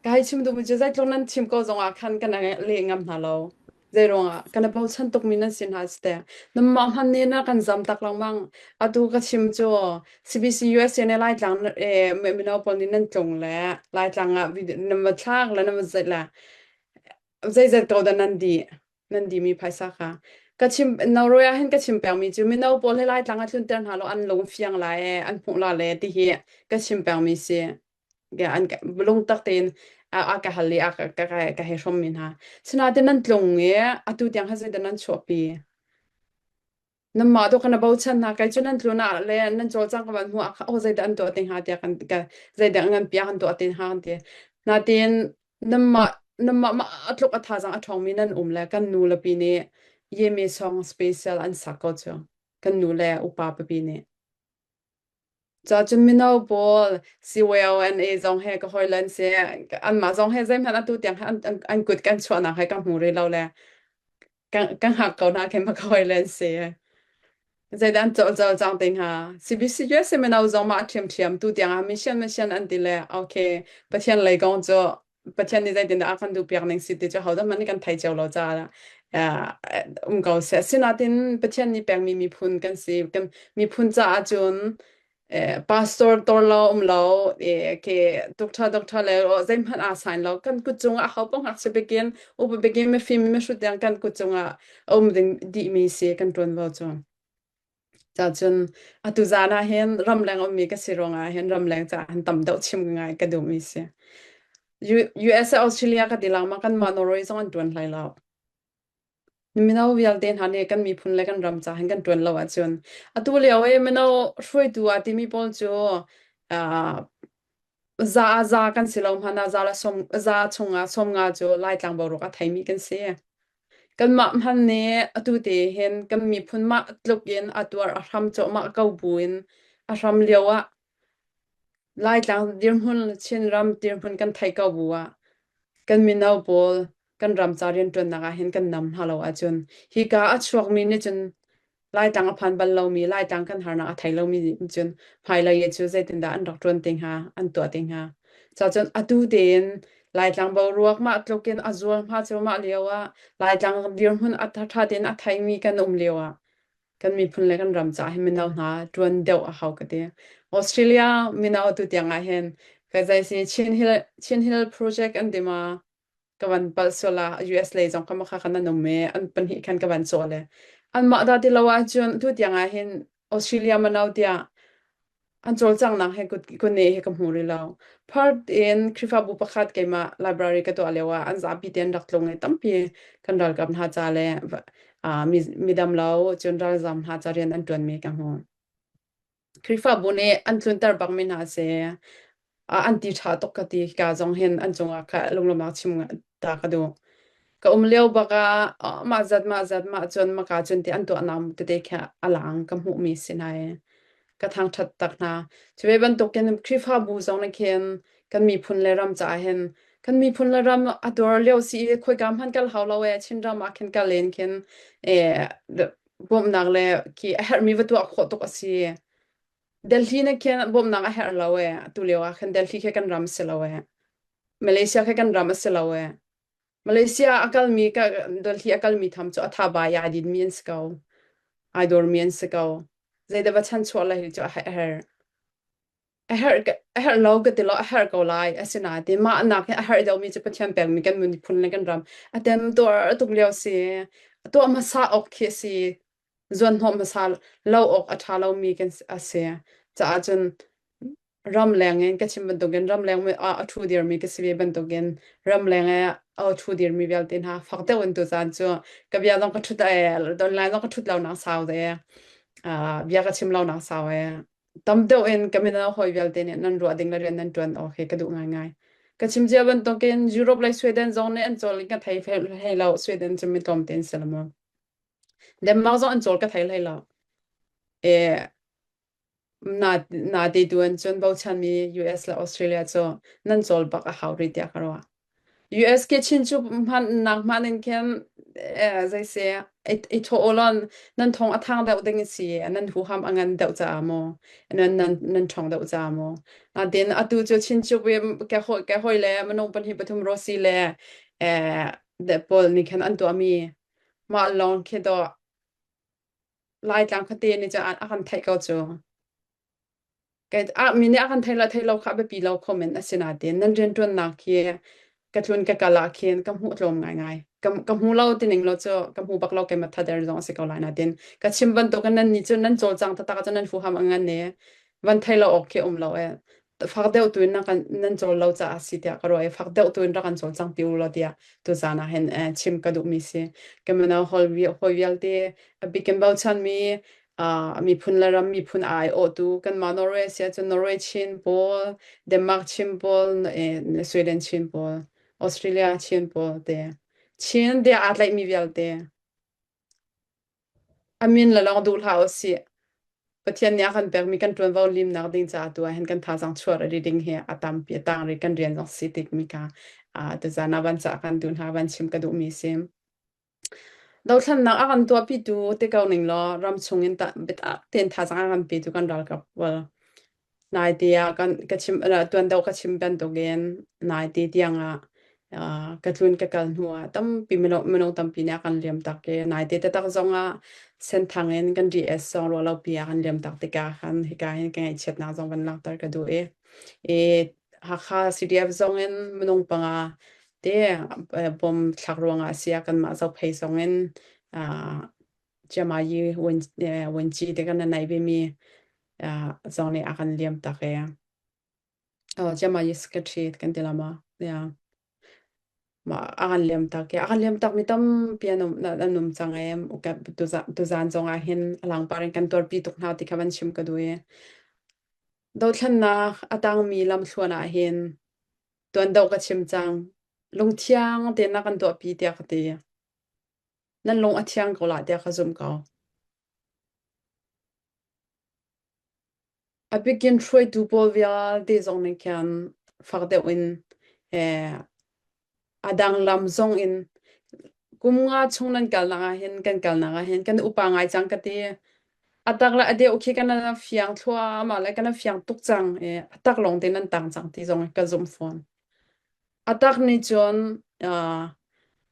ka hei chim duhmi cu zeitluk nan chim ko zong ah khan kan leh ngam hna lo. Zei ruangah kan i bochan tukmi nan si hna te. Nanmah hman nih na kan zam tak lengmang. Atu ka chim cu CBC USA ne Laitlang eh, mino pawl nih nan tlung le Laitlang ah nan va thlak le nan va zeih le zeizat ko dah nan dih nan dihmi phaisa kha. Ka chim Norway ah hin ka chim pengmi cu mino pawl hi Laitlang ah tlunter hna law an lung fiang lai e an hmuh la le ti hi ka chim pengmi si. An lungtak tein a ka hal i a ka ka ka hei hrawmmi hna. Sinain nan tlung i atu tiang kha zeidah nan chuahpi? Nanmah tu kana bochan hna kei cu nan tlun ah le nan cawlcang ka van hmuh ah oh zeidah an tuah te hnga tiah kan ka zeidah ngan piak an tuah te hnga kan ti. Natin nanmah nanmah mah a tluk a thazang a ṭhawngmi nan um le kan nu le pi nih Yeme song special an sak ko cu. Kan nu le upa pipi nih. Cun mino pawl CYONA zong he ka hawile an si. Anmah zong he zeihmanh atu tiang an, an, an kut kan chuahnak he ka hmu rih lo le kan, kan hngak ko hna khin ka hawile an si. Zeidah an cawlcawl cang te hnga? CBC USA mino zong mah ṭhiamṭhiam tu tiang ah mission mission an ti le okay Pathian lei kong cu Pathian nih zeitindah a kan duhpiak ning si ti cu hodah hmanh nih kan thei cio lo caah um ko seh. Asinain Pathian nih pekmi miphun kan si. Kan miphun caah cun pastor tor lo um lo ke doctor doctor le zeihmanh aa sign lo kan kut cungah ho paoh ngakchia bikin upa bikin mifim mihrut tiang kan kut cungah a um ding dihmi si kan ṭuanvo cu. Cun atu zan ah hin ramleng ummi ka si ruangah hin ramleng caah hin tam deuh chim ngai ka duhmi si. US le Australia ka ti lengmang kanmah Norway zong an ṭuan hlei lo. Mino vialte hna nih kan miphun le kan ram caah hin kan ṭuan lo ahcun atu lio i mino hruaitu aa timi pawl cu uh, za ah za kan si lo hmanh ah za le som za chungah 50 cu Laitlang boruak a theimi kan si. Kanmah hmanh nih atu te hin kan miphun mah tluk in a tuar a hram cuahmah ko buin a hram lio ah Laitlang dirhmun Chinram dirhmun kan theih ko bu ah kan mino pawl kan ram ca rianṭuannak ah hin kan nam hna lo ahcun hika a chuakmi nih cun Laitlang a phan bal lomi, Laitlang kan harnak a thei lomi nih cun hmailei cu zeitindah an rak ṭuan te hnga, an tuah te hnga. Cacun atu tein Laitlang boruak mah tluk in a zual hma cu mah lio ah Laitlang dirhmun a ṭha tein a theimi kan um lio ah kan miphun le kan ram caah hin mino hna ṭuan deuh a hau ka ti. Australia mino atu tiang ah hin Ka zai si Chin Hill Chin Hill Project an ti ma ka van pal sual ah US lei zong kha makha khan an um i an pahnih khan ka van caw le anmah dah ti lo ahcun tu tiang ah hin Australia mano tiah an cawlcanghnak he kut kutne he ka hmu rih lo. Perth in Khrihfabu pakhat keimah library ka tuah lio ah an zapi te an rak tlung i tampi kan ralkap hna ca le uh, mi midam lo cun ralzam hna ca rian an ṭuanmi ka hmu. Khrihfabu nih an tlunter bakmi hna a si. An ti ṭha tuk ka ti. Hika zong hin an cungah kha lunglawmhnak chim ta ka duh. Ka um lio bak ah mah zat mah zat mah cun maka cun ti an tuahnak tete khi a lang ka hmuhmi si hna i ka thangṭhat tak hna. Cu ve bantukin Khrihfabu zong nih khin kan miphun le ram caah hin kan miphun le ram a tuar lio si i khoika hmanh kal hau lo ee Chinram ah khin kal len khin eh bawmhnak le khi a herhmi va tuah khawh tuk a si. Delhi na khin bawmhnak a herh lo ee. Atu lio ah khan Delhi khi kan ram si lo ee. Malaysia khi kan ram a si lo ee. Malaysia a kalmi ka Delhi a kalmi tham cu a tha bai ai dinmi an si ko. Ai dawrmi an si ko. Zeidah va chanchuah le hi cu a herh. A herh a herh lo ka ti lo a herh ko lai asinain mah nak hi a herh deuhmi cu Pathian pekmi kan miphun le kan ram a temtuar tuk lio si a tuah hmasa awk khi a si zuanhnawh hmasa lo awk a ṭha lomi kan a si caah cun ramleng in ka chim bantukin ramleng ah a ṭhu dirmi ka si ve bantukin ramleng i a ṭhu dirmi vialte hna fak deuh in tuzaan cu ka bia zong ka ṭhut online zong ka ṭhut lo nak sau te bia ka chim lo nak sau e tam deuh in ka mino hawi vialte nih nan ruah ding le rian nan ṭuan awk hi ka duh ngaingai. Ka chim cia bantukin Europe le Sweden zong nih an cawl in ka thei hlei lo. Sweden cu mi tlawmte an si lo maw. Denmark zong an cawl ka thei hlei lo. E, na na te tu an cun bochanmi US le Australia cu nan cawl bak a hau rih tiah ka ruah. US ke chin cu hman nak hman in khin zei se i thaw ulon nan thong a thang deuh ding si nan huham a ngan deuh caah maw nan nan nan ṭhawng deuh caah maw natin atu cu chin cu ke hoi ke hoi le minung pahnih pathum Rossi le eh de pawl nih khan an tuahmi mah lawng khi dawh Laitlang khuate nih cun a kan theih ko cu. Mi nih a kan thei lo thei lo kha a biapi lo kho men asinain nan rianṭuannak hi ka tlun ka kal ah khin ka hmuh tlawm ngaingai. Ka, ka hmu lo ti ning lo cu ka hmu bak lo keimah thader zong a si ko lai nain ka chim bantukin nan nih cu nan cawlcang taktak ahcun nan huham a ngan i van thei lo awk khi um lo ee. Fak deuh tu in nan kan nan cawl lo caah si tiah ka ruah i fak deuh tu in rak kan cawlcang ti u law tiah tuzaan ah hin chim ka duhmi si. Ka mino hawi vialte a bikin bochanmi miphun le ram miphun a aiawhtu kanmah Norway si ahcun Norway Chin pawl, Denmark Chin pawl, Sweden Chin pawl, Australia Chin pawl te. Chin tiah aa tlaihmi vialte. A min le lawng duh hlah usih. Pathian nih a kan pekmi kan ṭuanvo limnak ding caah tu ah hin kan thazaang chuah rih ding hi a tampi a tang rih kan rian zong si tikmi kha tuzaan ah van cah kan duh hna van chim ka duhmi si. Dothlennak a kan tuahpitu ti ko ning law ramchung in biatak tein thazaang a kan petu kan ralkap pawl naite ah kan ka chim tuan deuh ka chim bantukin naite tiang ah ka tlun ka kal hnu ah tampi minung minung tampi nih a kan liam tak i naite taktak zong ah Senthang in kan DS zong ruahlopi ah kan liam tak tikah khan hika hin ka ngaihchiatnak zong van langhter ka duh i i Hakha CDF zong in minung panga te bom thlak ruangah a si ah kanmah Zophei zong in Ciamayi Wenci te kan nei ve mi zong nih a kan liam tak e. Oh, Ciamayi secretary kan ti lama. Yeah. Ma a kan liam tak e. A kan liam tak mi tampi an um an um cang e. Tuzan zong ah hin alangpar in kan tuarpi tuk hna ti kha van chim ka duh e. Dothlennak a tangmi lamthluan ah hin tuan deuh ka chim cang. Lungthiang tein na kan tuahpi tiah ka ti. Nan lung a thiang ko la tiah ka zumh ko. A bikin hruaitu pawl vialte zong nih khan fak deuh in eh, a dang lam zong in kum nga chung nan kalnak ah hin kan kalnak ah hin kan upa ngai cang ka ti. A tak le a deuh khi kan fiang thluahmah le kan fiang tuk cang i a tak lawng te nan tang cang ti zong ka zumh fawn. A tak nih cun uh,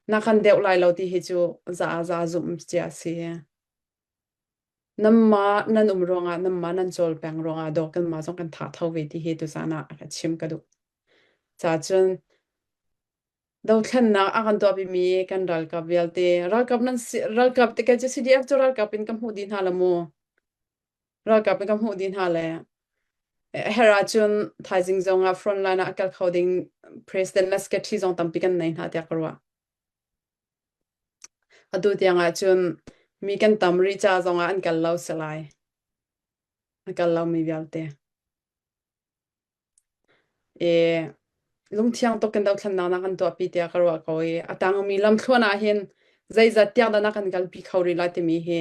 na kan deuh lai lo ti hi cu za za zumh cia si. Nanmah nan um ruangah nanmah nan cawl peng ruangah dawh kanmah zong kan tha tho ve ti hi tuzaan ah ka chim ka duh. Ca cun dothlennak a kan tuahpimi kan ralkap vialte ralkap nan si ralkap te kei cu CDF cu ralkap in ka hmuh dih hna la mu. Ralkap in ka hmuh dih hna le a herh ahcun thaizing zong ah frontline ah a kal kho ding president le secretary zong tampi kan nei hna tiah ka ruah. Atu tiang ahcun mi kan tam rih ca zongah an kal lo si lai. A kal lomi vialte. I lungthiang tuk in dothlennak na kan tuahpi tiah ka ruah ko i a tangmi lamthluan ah hin zeizat tiang dah na kan kalpi kho rih lai timi hi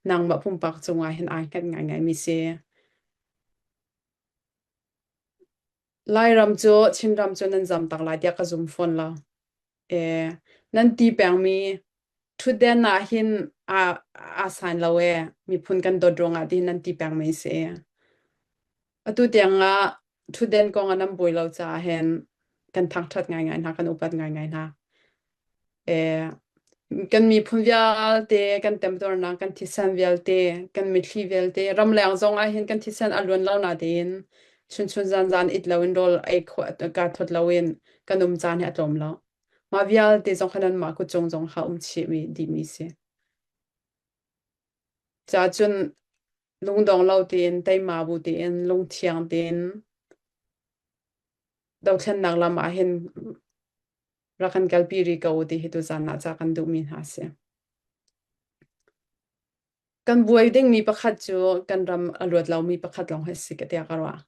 nangmah pumpak cungah hin ai hngat ngaingaimi si. Lairam cu Chinram cu nan zam tak lai tiah ka zum fawn lo. Nan ti pengmi ṭhutden ah hin aa san lo ee. Miphun kan dawt ruangah tihin nan ti pengmi a si. Atu tiangah ṭhutden kong ah nan buai lo caah hin kan thangṭhat ngaingai hna, kan upat ngaingai hna. Kan miphun vialte kan temtuarnak, kan thisen vialte, kan mitthli vialte, ramleng zong ah hin kan thisen a luan lo natein chunchun zanzan it loin rawl ei khawh kaa thawt loin kan um caan hi a tlawm lo. Mah vialte zong kha nanmah kutcung zong kha um chihmi dihmi si. Ca cun lungdong lo tein, teima bu tein, lungthiang tein dothlennak lam ah hin rak kan kalpi rih ko u ti hi tuzan ah ca kan duhmi hna a si. Kan buai dingmi pakhat cu kan ram a luat lomi pakhat lawng hi si ka tiah ka ruah.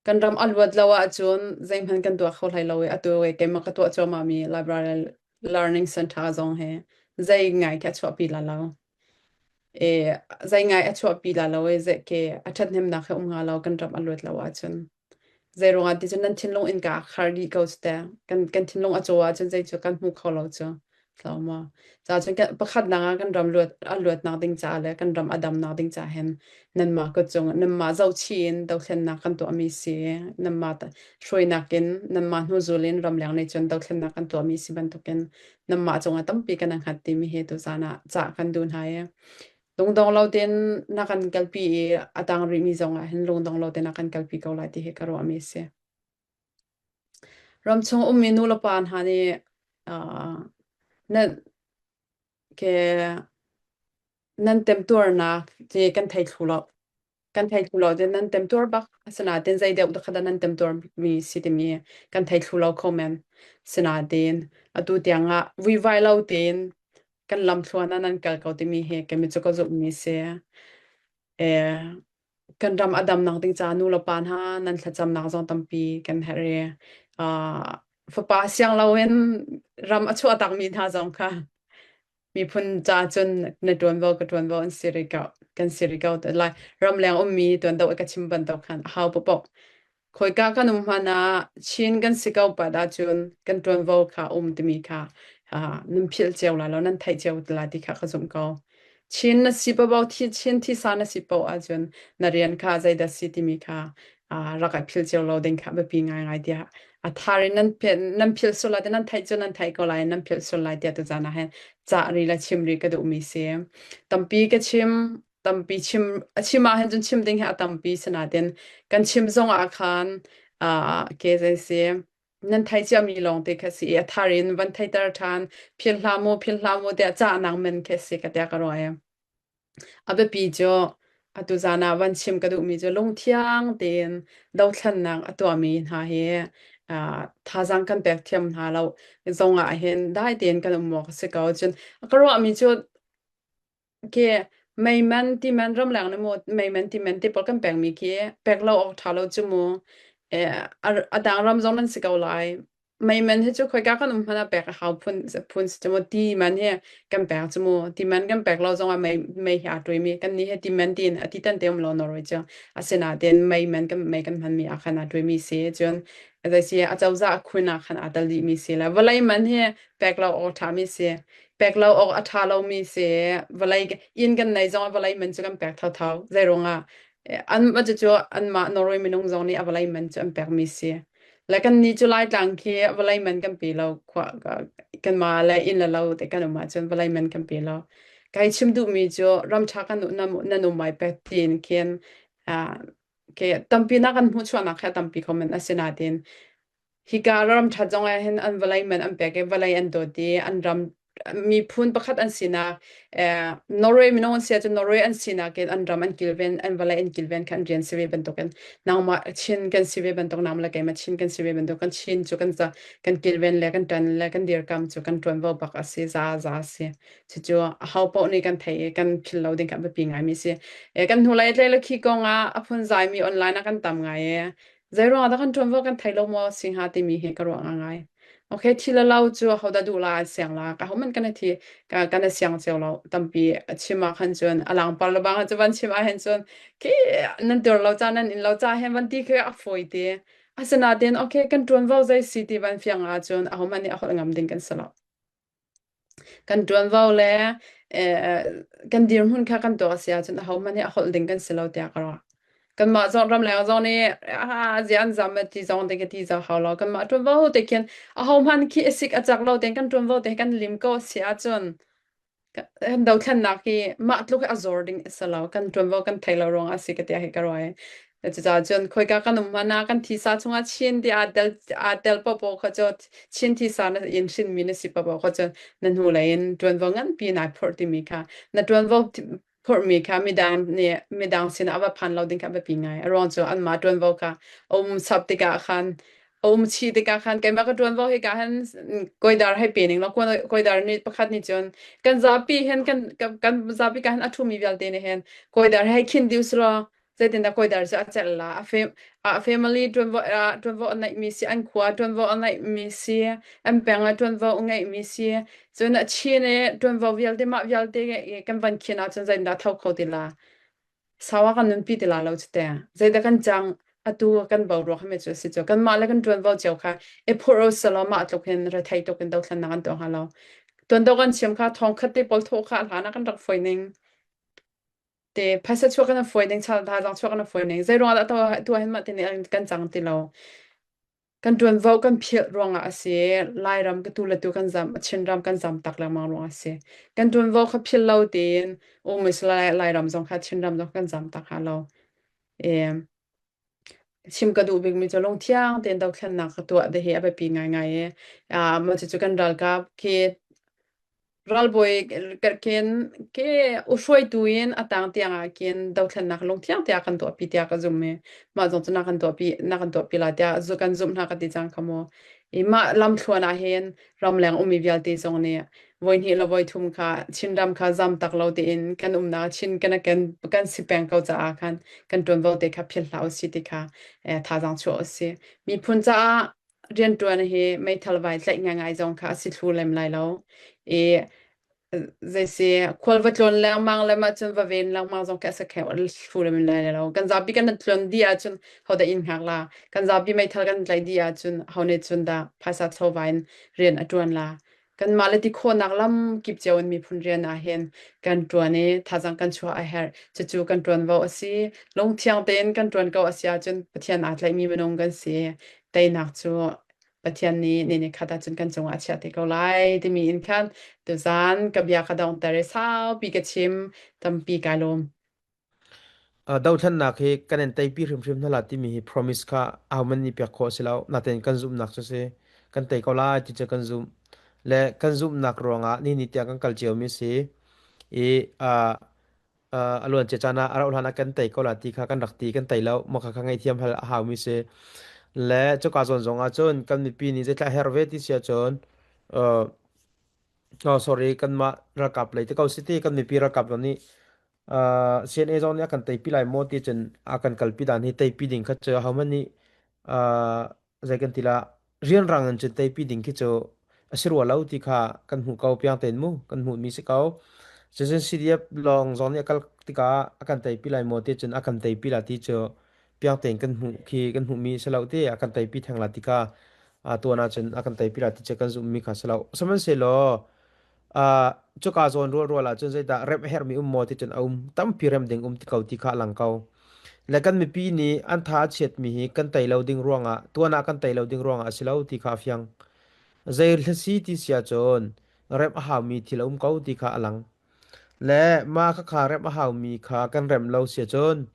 Kan ram a luat lo ahcun zeihmanh kan tuah kho hlei lo i atu i keimah ka tuah cuahmahmi library learning center zong hi zei ngai khi a chuahpi la lo. E, zei ngai a chuahpi la lo i zei ke a ṭhathnemnak hi um hnga lo kan ram a luat lo ahcun. Zei ruangah ti cun nan thinlung innka a khar dih ko cu teh. Kan thinlung a caw ahcun zei cu kan hmu kho lo cu. Tlo maw? Ca cun pakhatnak ah kan ram luat a luatnak ding caah le kan ram a damnak ding caah hin nanmah kut cung nanmah zohchih in dothlennak kan tuahmi si. Nanmah hruainak in nanmah hnuzul in ramleng nih cun dothlennak kan tuahmi si bantukin nanmah cungah tampi kan i hngat timi hi tuzaan ah cah kan duh hna i lungdong lo tein na kan kalpi i a tang rihmi zong ah hin lungdong lo tein na kan kalpi ko lai ti hi ka ruahmi a si. Ramchung ummi nulepa hna nih uh, nan ke nan temtuarnak ti kan thei thlu lo. Kan thei thlu lo tin nan temtuar bak asinain zei deuh kha dah nan temtuar mi si timi kan thei thlu lo kho men. Sinain atu tiang ah vuivai lo tein kan lamthluan ah nan kal ko timi hi kemi cu ka zumhmi si. Eh, kan ram a damnak ding caah nu le pa hna nan thlacamnak zong tampi kan herh i uh, fapa siang loin ram a chuah takmi hna zong kha miphun ca cun na ṭuanvo ka ṭuanvo an si rih ko kan si rih ko lai ramleng ummi tuan do ka chim bantuk khan a hau paoh Khoika kan um hmanh ah Chin kan si ko pat ahcun kan ṭuanvo kha um timi kha nan philh cio lai lo, nan theih cio te lai ti kha ka zumh ko. Chin na si paoh thi Chin thisa na si paoh ahcun na rian kha zeidah si timi kha rak i philh cio lo ding kha biapi ngaingai tiah a thar in nan nan philh sual lai nan theih cu nan theih ko lai nan philh sual lai tiah tuzaan ah hin cah ri le chim ri ka duhmi si. Tampi ka chim tampi chim a chim ah hin cun chim ding hi a tampi sinain kan chim zong ah khan ke zei si nan thei ciami lawng te kha si i a thar in van theiter ṭhan phil hlah mu phil hlah mu tiah cahnak men khi si ka tiah ka ruah i a biapi cu atu zan ah van chim ka duhmi cu lungthiang tein dothlennak a tuahmi hna hi thazaang kan pek thiam hna lo zong ah hin dai tein kan um awk a si ko cun ka ruahmi cu Khi meiman timan ramleng nih maw meiman timan ti pawl kan pekmi khi pek lo awk ṭha lo cu mu. Eh, a dang ram zong nan si ko lai. Meiman hi cu khoika kan um hmanh ah pek a hau phun phun si cu mu. Ti man hi kan pek cu mu. Ti man kan pek lo zong ah mei mei hi aa tuimi. Kan nih hi ti man tiin a ti tan te um lo Norway cu. Asinain mei man kan mei kan hmanmi ah khan aa tuimi si. Cun zei si a cozah khun ah khan aa tel dihmi si le vawlei man hi pek lo awk ṭhami si. Pek lo awk a ṭha lomi si. Vawlei inn kan nei zong ah vawlei man cu kan pek thotho. Zei ruangah an cucu anmah Norway minung zong nih a vawlei man cu an pekmi si. Le kan nih cu Laitlang khi vawlei man kan pe lo. Khua kanmah le inn le lo te kan um ahcun vawlei man kan pe lo. Kai chim duhmi cu ram ṭha kan nan um ai pek tiin khin ke tampi na kan hmuhchuahnak kha tampi kho men asinain hika ram ṭhat zong ah hin an vawlei man an pek i vawlei an dawt i an ram miphun pakhat an sinak Norway minung an si ahcun Norway an sinak in an ram an kilven an vawlei an kilven kha an rian si ve bantukin nangmah Chin kan si ve bantuk nangmah le keimah Chin kan si ve bantuk kan Chin cu kan kan kilven le kan ṭan le kan dirkam cu kan ṭuanvo bak a si za za a si. Cucu aho paoh nih kan theih i kan philh lo ding kha a biapi ngaimi a si. Kan hnulei tlei le khi kong ah a phunzaimi online ah kan tam ngai i zeiruang ah dah kan ṭuanvo kan thei lo maw si hnga timi hi ka ruah ngai. Okay, thi le lo cu ahodah duh la an siang la ka hohmanh kan i thi ka kan i siang cio lo tampi a chim ah khan cun a langpar le bang cu van chim ah hin cun khi nan tur lo ca nan in lo ca hen van ti khi a fawi te asinain okay kan ṭuanvo zei si ti van fiang ah cun ahohmanh nih a holh ngam ding kan si lo. Kan ṭuanvo le kan dirhmun kha kan tuah a si ahcun ahohmanh nih a holh ding kan si lo tiah ka ruah. Kanmah zong ramleng zong nih zia an zam ti zong te ka ti zau hau lo. Kanmah ṭuanvo te khin ahohmanh khi a sik a cak lo tein kan ṭuanvo te kan lim ko a si ahcun kan dothlennak hi mah tluk hi a zor ding a si lo. Kan ṭuanvo kan thei lo ruangah a si ka tiah hi ka ruah i. Cucaah cun khoika kan um hmanh ah kan thisa chungah Chin ti aa tel paohpaoh kha cu Chin thisa na in hrinmi na si paohpaoh kha cun na hnulei in ṭuanvo nganpi nai phorh timi kha na ṭuanvo phorhmi kha midang nih midang sinah a va phan lo ding kha a biapi ngai. A ruang cu anmah ṭuanvo kha a um chap tikah khan a um chih tikah khan keimah ka ṭuanvo hika hin kawidar hei pe ning law kawidar nih pakhat nih cun kan zapi hin kan kan zapi ka hin a ṭhumi vialte nih hin kawidar hei khin dih usih zeitindah kawidar cu a celh la a fam a family ṭuanvo ṭuanvo a neihmi si an khua ṭuanvo a neihmi si an peng ah ṭuanvo a ngeihmi si cun a chin i ṭuanvo vialte mah vialte kan van khin ahcun zeitindah tho kho ti la sau ah kan nunpi ti la lo cu te zeidah kan cang atu kan boruak hme cu si cu kanmah le kan ṭuanvo cio kha i phurh u selaw mah tluk hin rethei tuk in dothlennak an tuah hnga lo tuan do kan chim kha thong khat te pawl thawh kha hlan ah kan rak foi ning te phaisa chuak kan foi ning chal thazaang chuak kan foi ning zei ruang dah tu hin mah ti nih kan cang ti lo kan ṭuanvo kan philh ruangah a si Lairam ka tu le tu kan zam Chinram kan zam tak lengmang ruangah a si kan ṭuanvo kha philh lo tiin um Lairam zong kha Chinram zong kan zam tak ha lo e chim ka duh bikmi cu lungthiang tein dothlennak ka tuah te hi a biapi ngaingai i mah cucu kan ralkap khi Ralbawi khin ke u hruaitu in a tang tiang ah khin dothlennak lungthiang tiah kan tuahpi tiah ka zumh i mah zong cu na kan tuahpi na kan tuahpi lai tiah zu kan zumh hna ka ti cang kha mu. I mah lamthluan ah hin ramleng ummi vialte zong nih voihnih le voithum kha Chinram kha zam tak lo tein kan umnak Chin kan kan kan si peng ko caah khan kan ṭuanvo te kha philh hlah usih ti kha thazaang chuah usih. Miphun caah rianṭuan hi meithal vai tlaih ngaingai zong kha a si thlu lem lai lo. I zeisi khual va tlawn lengmang le mah cun va ven lengmang zong khi a si thlu lem lai lo. Kan zapi kan tlawn dih ahcun hodah inn hngak la? Kan zapi meithal kan tlaih dih ahcun ho nih cun dah phaisa chawva in rian a ṭuan la? Kanmah le ti khawhnak lam kip cio in miphun rian ah hin kan ṭuan i thazaang kan chuah a herh. Cucu kan ṭuanvo a si. Lungthiang tein kan ṭuan ko a si ahcun Pathian aa tlaihmi minung kan si. Teinak cu Pathian nih ni ni khat ahcun kan cungah a chiah te ko lai timi in khan tuzaan ka bia ka donghter i saupi ka chim tampi kai lawm. Dothlennak hi kan in teipi hrimhrim hna la timi hi promise kha ahohmanh nih pek khawh a si lo. Natein kan zumhnak cu si. Kan tei ko lai ti cu kan zumh. Le kan zumhnak ruangah ni ni tiang kan kal ciomi si. I a luancia caan ah a rauh hlan ah kan tei ko la ti kha kan rak ti kan tei lo. Mah kha kha ngaihthiam hal a haumi si. Le cuka zawn zong ah cun kan mipi nih zeithlah herh ve ti si ahcun oh, sorry kanmah ralkap lei te ko si ti kan mipi ralkap zong nih CNA zong nih a kan teipi lai maw ti cun a kan kalpi dan hi teipi ding kha cu ahohmanh nih zei kan ti la rianrang in cun teipi ding khi cu a si rua lo ti kha kan hmuh ko piang tein mu kan hmuh mi si ko. Cucun CDF lawng zong nih a kal tikah a kan teipi lai maw ti cun a kan teipi la ti cu piang tein kan hmuh khi kan hmuh mi si lo ti a kan teipi theng la ti kha tuan ahcun a kan teipi la ti cu kan zumh mi kha si lo. Sihmanhsehlaw Cuka zawn rualrual ahcun zeidah remh a herhmi um maw ti cun a um. Tampi remh ding um ti ko ti kha a lang ko. Le kan mipi nih an tha a chiatmi hi kan tei lo ding ruangah, tuan ah kan tei lo ding ruangah a si lo ti kha a fiang. Zei hlasi ti si ahcun remh a haumi thil a um ko ti kha a lang. Le mah khakha remh a haumi kha kan remh lo si ahcun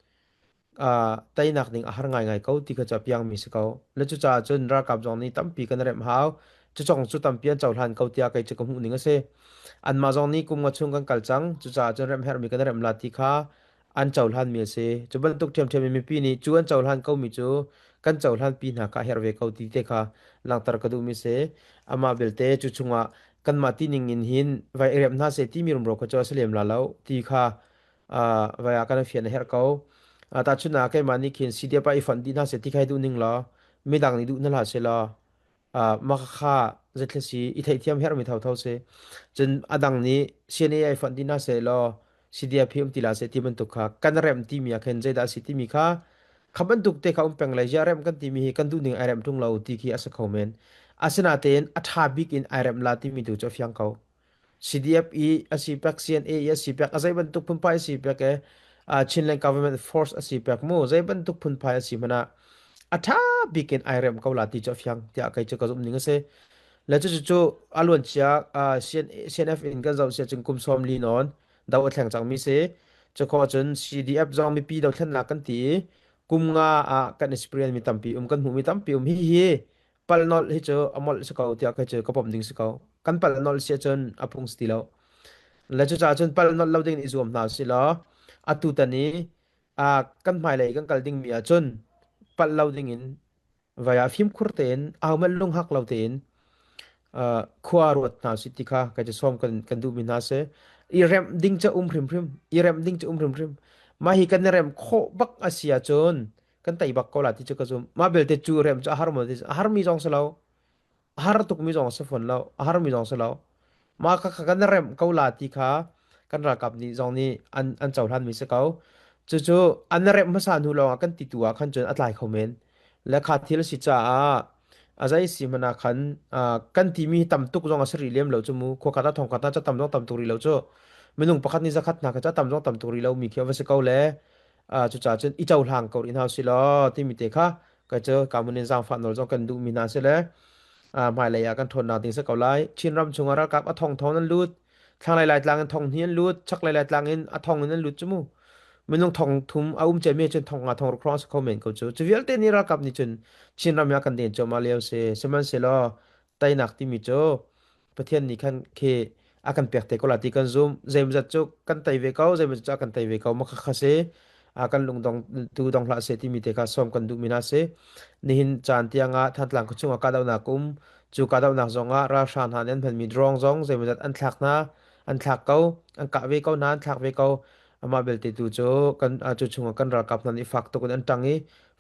teinak ding a har ngaingai ko ti kha cu a piangmi si ko. Le cucaah cun ralkap zong nih tampi kan remh hau. Cucong cu tampi an cohlan ko tiah kei cu ka hmuh ning a si. Anmah zong nih kum nga chung kan kal cang. Cucaah cun remh herhmi kan remh la ti kha an cohlanmi a si. Cu bantuk ṭhiamṭhiam in mipi nih cu an cohlan komi cu kan cohlanpi hna kha a herh ve ko ti te kha langhter ka duhmi si. Amah belte cu chungah kanmah tining in hin vai i remh hna seh timi rumro kha cu a si lem la lo ti kha vai ah kan fian a herh ko. Tahchun ah keimah nih khin CDF ah i fonh dih hna seh ti kha hi duh ning law midang nih duh hna hlah seh law mah kha zeithil si i theihthiam herhmi thotho si. Cun a dang nih CNA ai fonh ti hna seh law CDF hi um ti la seh ti bantuk kha kan remh timi ah khin zeidah a si timi kha kha bantuk te kha um peng lai ziah remh kan timi hi kan duh ning ai remh ṭung lo ti khi a si kho men. Asinain a ṭha bik in ai remh la timi tu cu a fiang ko. CDF i a si pek CNA i a si pek a zei bantuk phunphai a si pek e Chinland Government Force a si pek mu zei bantuk phunphai a si hmanh ah a ṭha bik in ai rem ko la ti cu a fiang tiah kei cu ka zumh ning a si. Le cu cu a luancia CNF in kan zoh sia cun kum 40 nawn do a thleng cangmi si. Cu khawh cun CDF zong mipi dothlennak kan ti i kum nga ah kan experience mi tampi um kan hmuh mi tampi um hi hi palh nolh hi cu a molh si ko tiah kei cu ka pom ding si ko. Kan palh nolh si ahcun a phung si ti lo. Le cucaah cun palh nolh lo ding in i zuam hna usih law atu tan i kan hmailei kan kal dingmi ahcun palh lo ding in vai ah fimkhur tein ahohmanh lunghak lo tein khua ruat hna usih ti kha kai cu sawm kan duhmi hna si. I remh ding cu um hrimhrim. I remh ding cu um hrimhrim. Mah hi kan i remh khawh bak a si ahcun kan tei bak ko la ti cu ka zum. Mah belte cu rem cu a har maw ti a harmi zong si lo. A har tukmi zong si fawn lo. A harmi zong si lo. Mah kha kha kan remh ko la ti kha kan ralkap nih zong nih an cohlanmi si ko. Cucu an remh hmasa hnu lawngah kan ti tu ah khan cun a tlai kho men. Le kha thil a si caah a zei si hmanh ah khan kan timi hi tam tuk zong a si rih lem lo cu mu. Khua khat ah thong khat ah ca tam zong tam tuk rih lo cu. Minung pakhat nih zakhat hna kha ca tam zong tam tuk rih lo mi khi a va si ko le cucaah cun i cohlang ko rih hna usih law timi te kha ka cu kamun in zaangfah nawl zong kan duhmi hna si le hmailei ah kan ṭhawnnak ding si ko lai. Chinram chungah ralkap a thong thong an lut, thlanglei Laitlang in thong hnih an lut, chaklei Laitlang in a thong in an lut cu mu. Minung thong thum a um ciami cun thong nga thong ruk hrawng si kho men ko cu. Cu vialte nih ralkap nih cun Chinram ah kan den cuahmah lio si. Sihmanhsehlaw teinak timi cu Pathian nih khan khi a kan pek te ko la ti kan zum. Zeimawzat cu kan tei ve ko, zeimawzat cu a kan tei ve ko. Ma kha si a kan lungdong tu dong hlah se timi te kha sawm kan duhmi hna si. Nihin caan tiang ah Thantlang khuachung ah kahdohnak um. Cu kahdohnak zong ah ralhrang hna nih an hmanmi drone zong zeimawzat an thlak hna, an thlak ko, an kah ve ko hna, an thlak ve ko. Amah belte tu cu kan cu chungah kan ralkap hna nih fak tuk in an ṭang i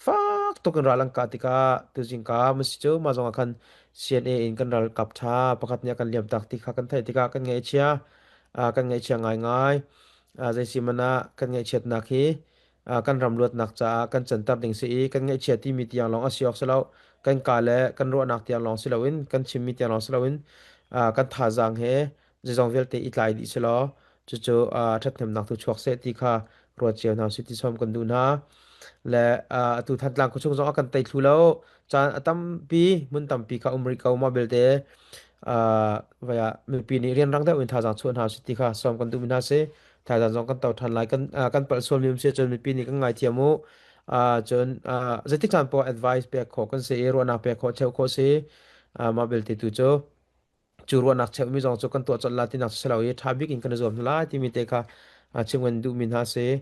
fak tuk in ral an kah tikah tuzing ka masi cu mah zong ah khan CNA in kan ralkap ṭha pakhat nih a kan liam tak ti kha kan theih tikah kan ngaihchia kan ngaihchia ngaingai. Zei si man ah kan ngaihchiatnak hi kan ram luatnak caah kan canter ding si i kan ngaihchia timi tiang lawng a si awk si lo kan ka le kan ruahnak tiang lawng si loin kan chimmi tiang lawng si loin kan thazaang he zeizong vialte i tlai dih si law cucu ṭhathnemnak tu chuak seh ti kha ruat cio hna usih ti sawm kan duh hna. Le atu Thantlang khuachung zong a kan tei thlu lo. Caan a tampi, hmun tampi kha um rih ko. Mah belte vai ah mipi nih rianrang deuh in thazaang chuah hna usih ti kha sawm kan duhmi hna si. Thazaang zong kan to ṭhan lai. Kan palh sualmi um si cun mipi nih kan ngaithiam u. Cun zeitik caan poah advice pek khawh kan si i ruahnak pek khawh cheuh khawh si. Mah belte tu cu cu ruahnak cheumi zong cu kan tuah colh la tinak si lo i ṭha bik in kan i zuam hna lai timi te kha chim kan duhmi hna si.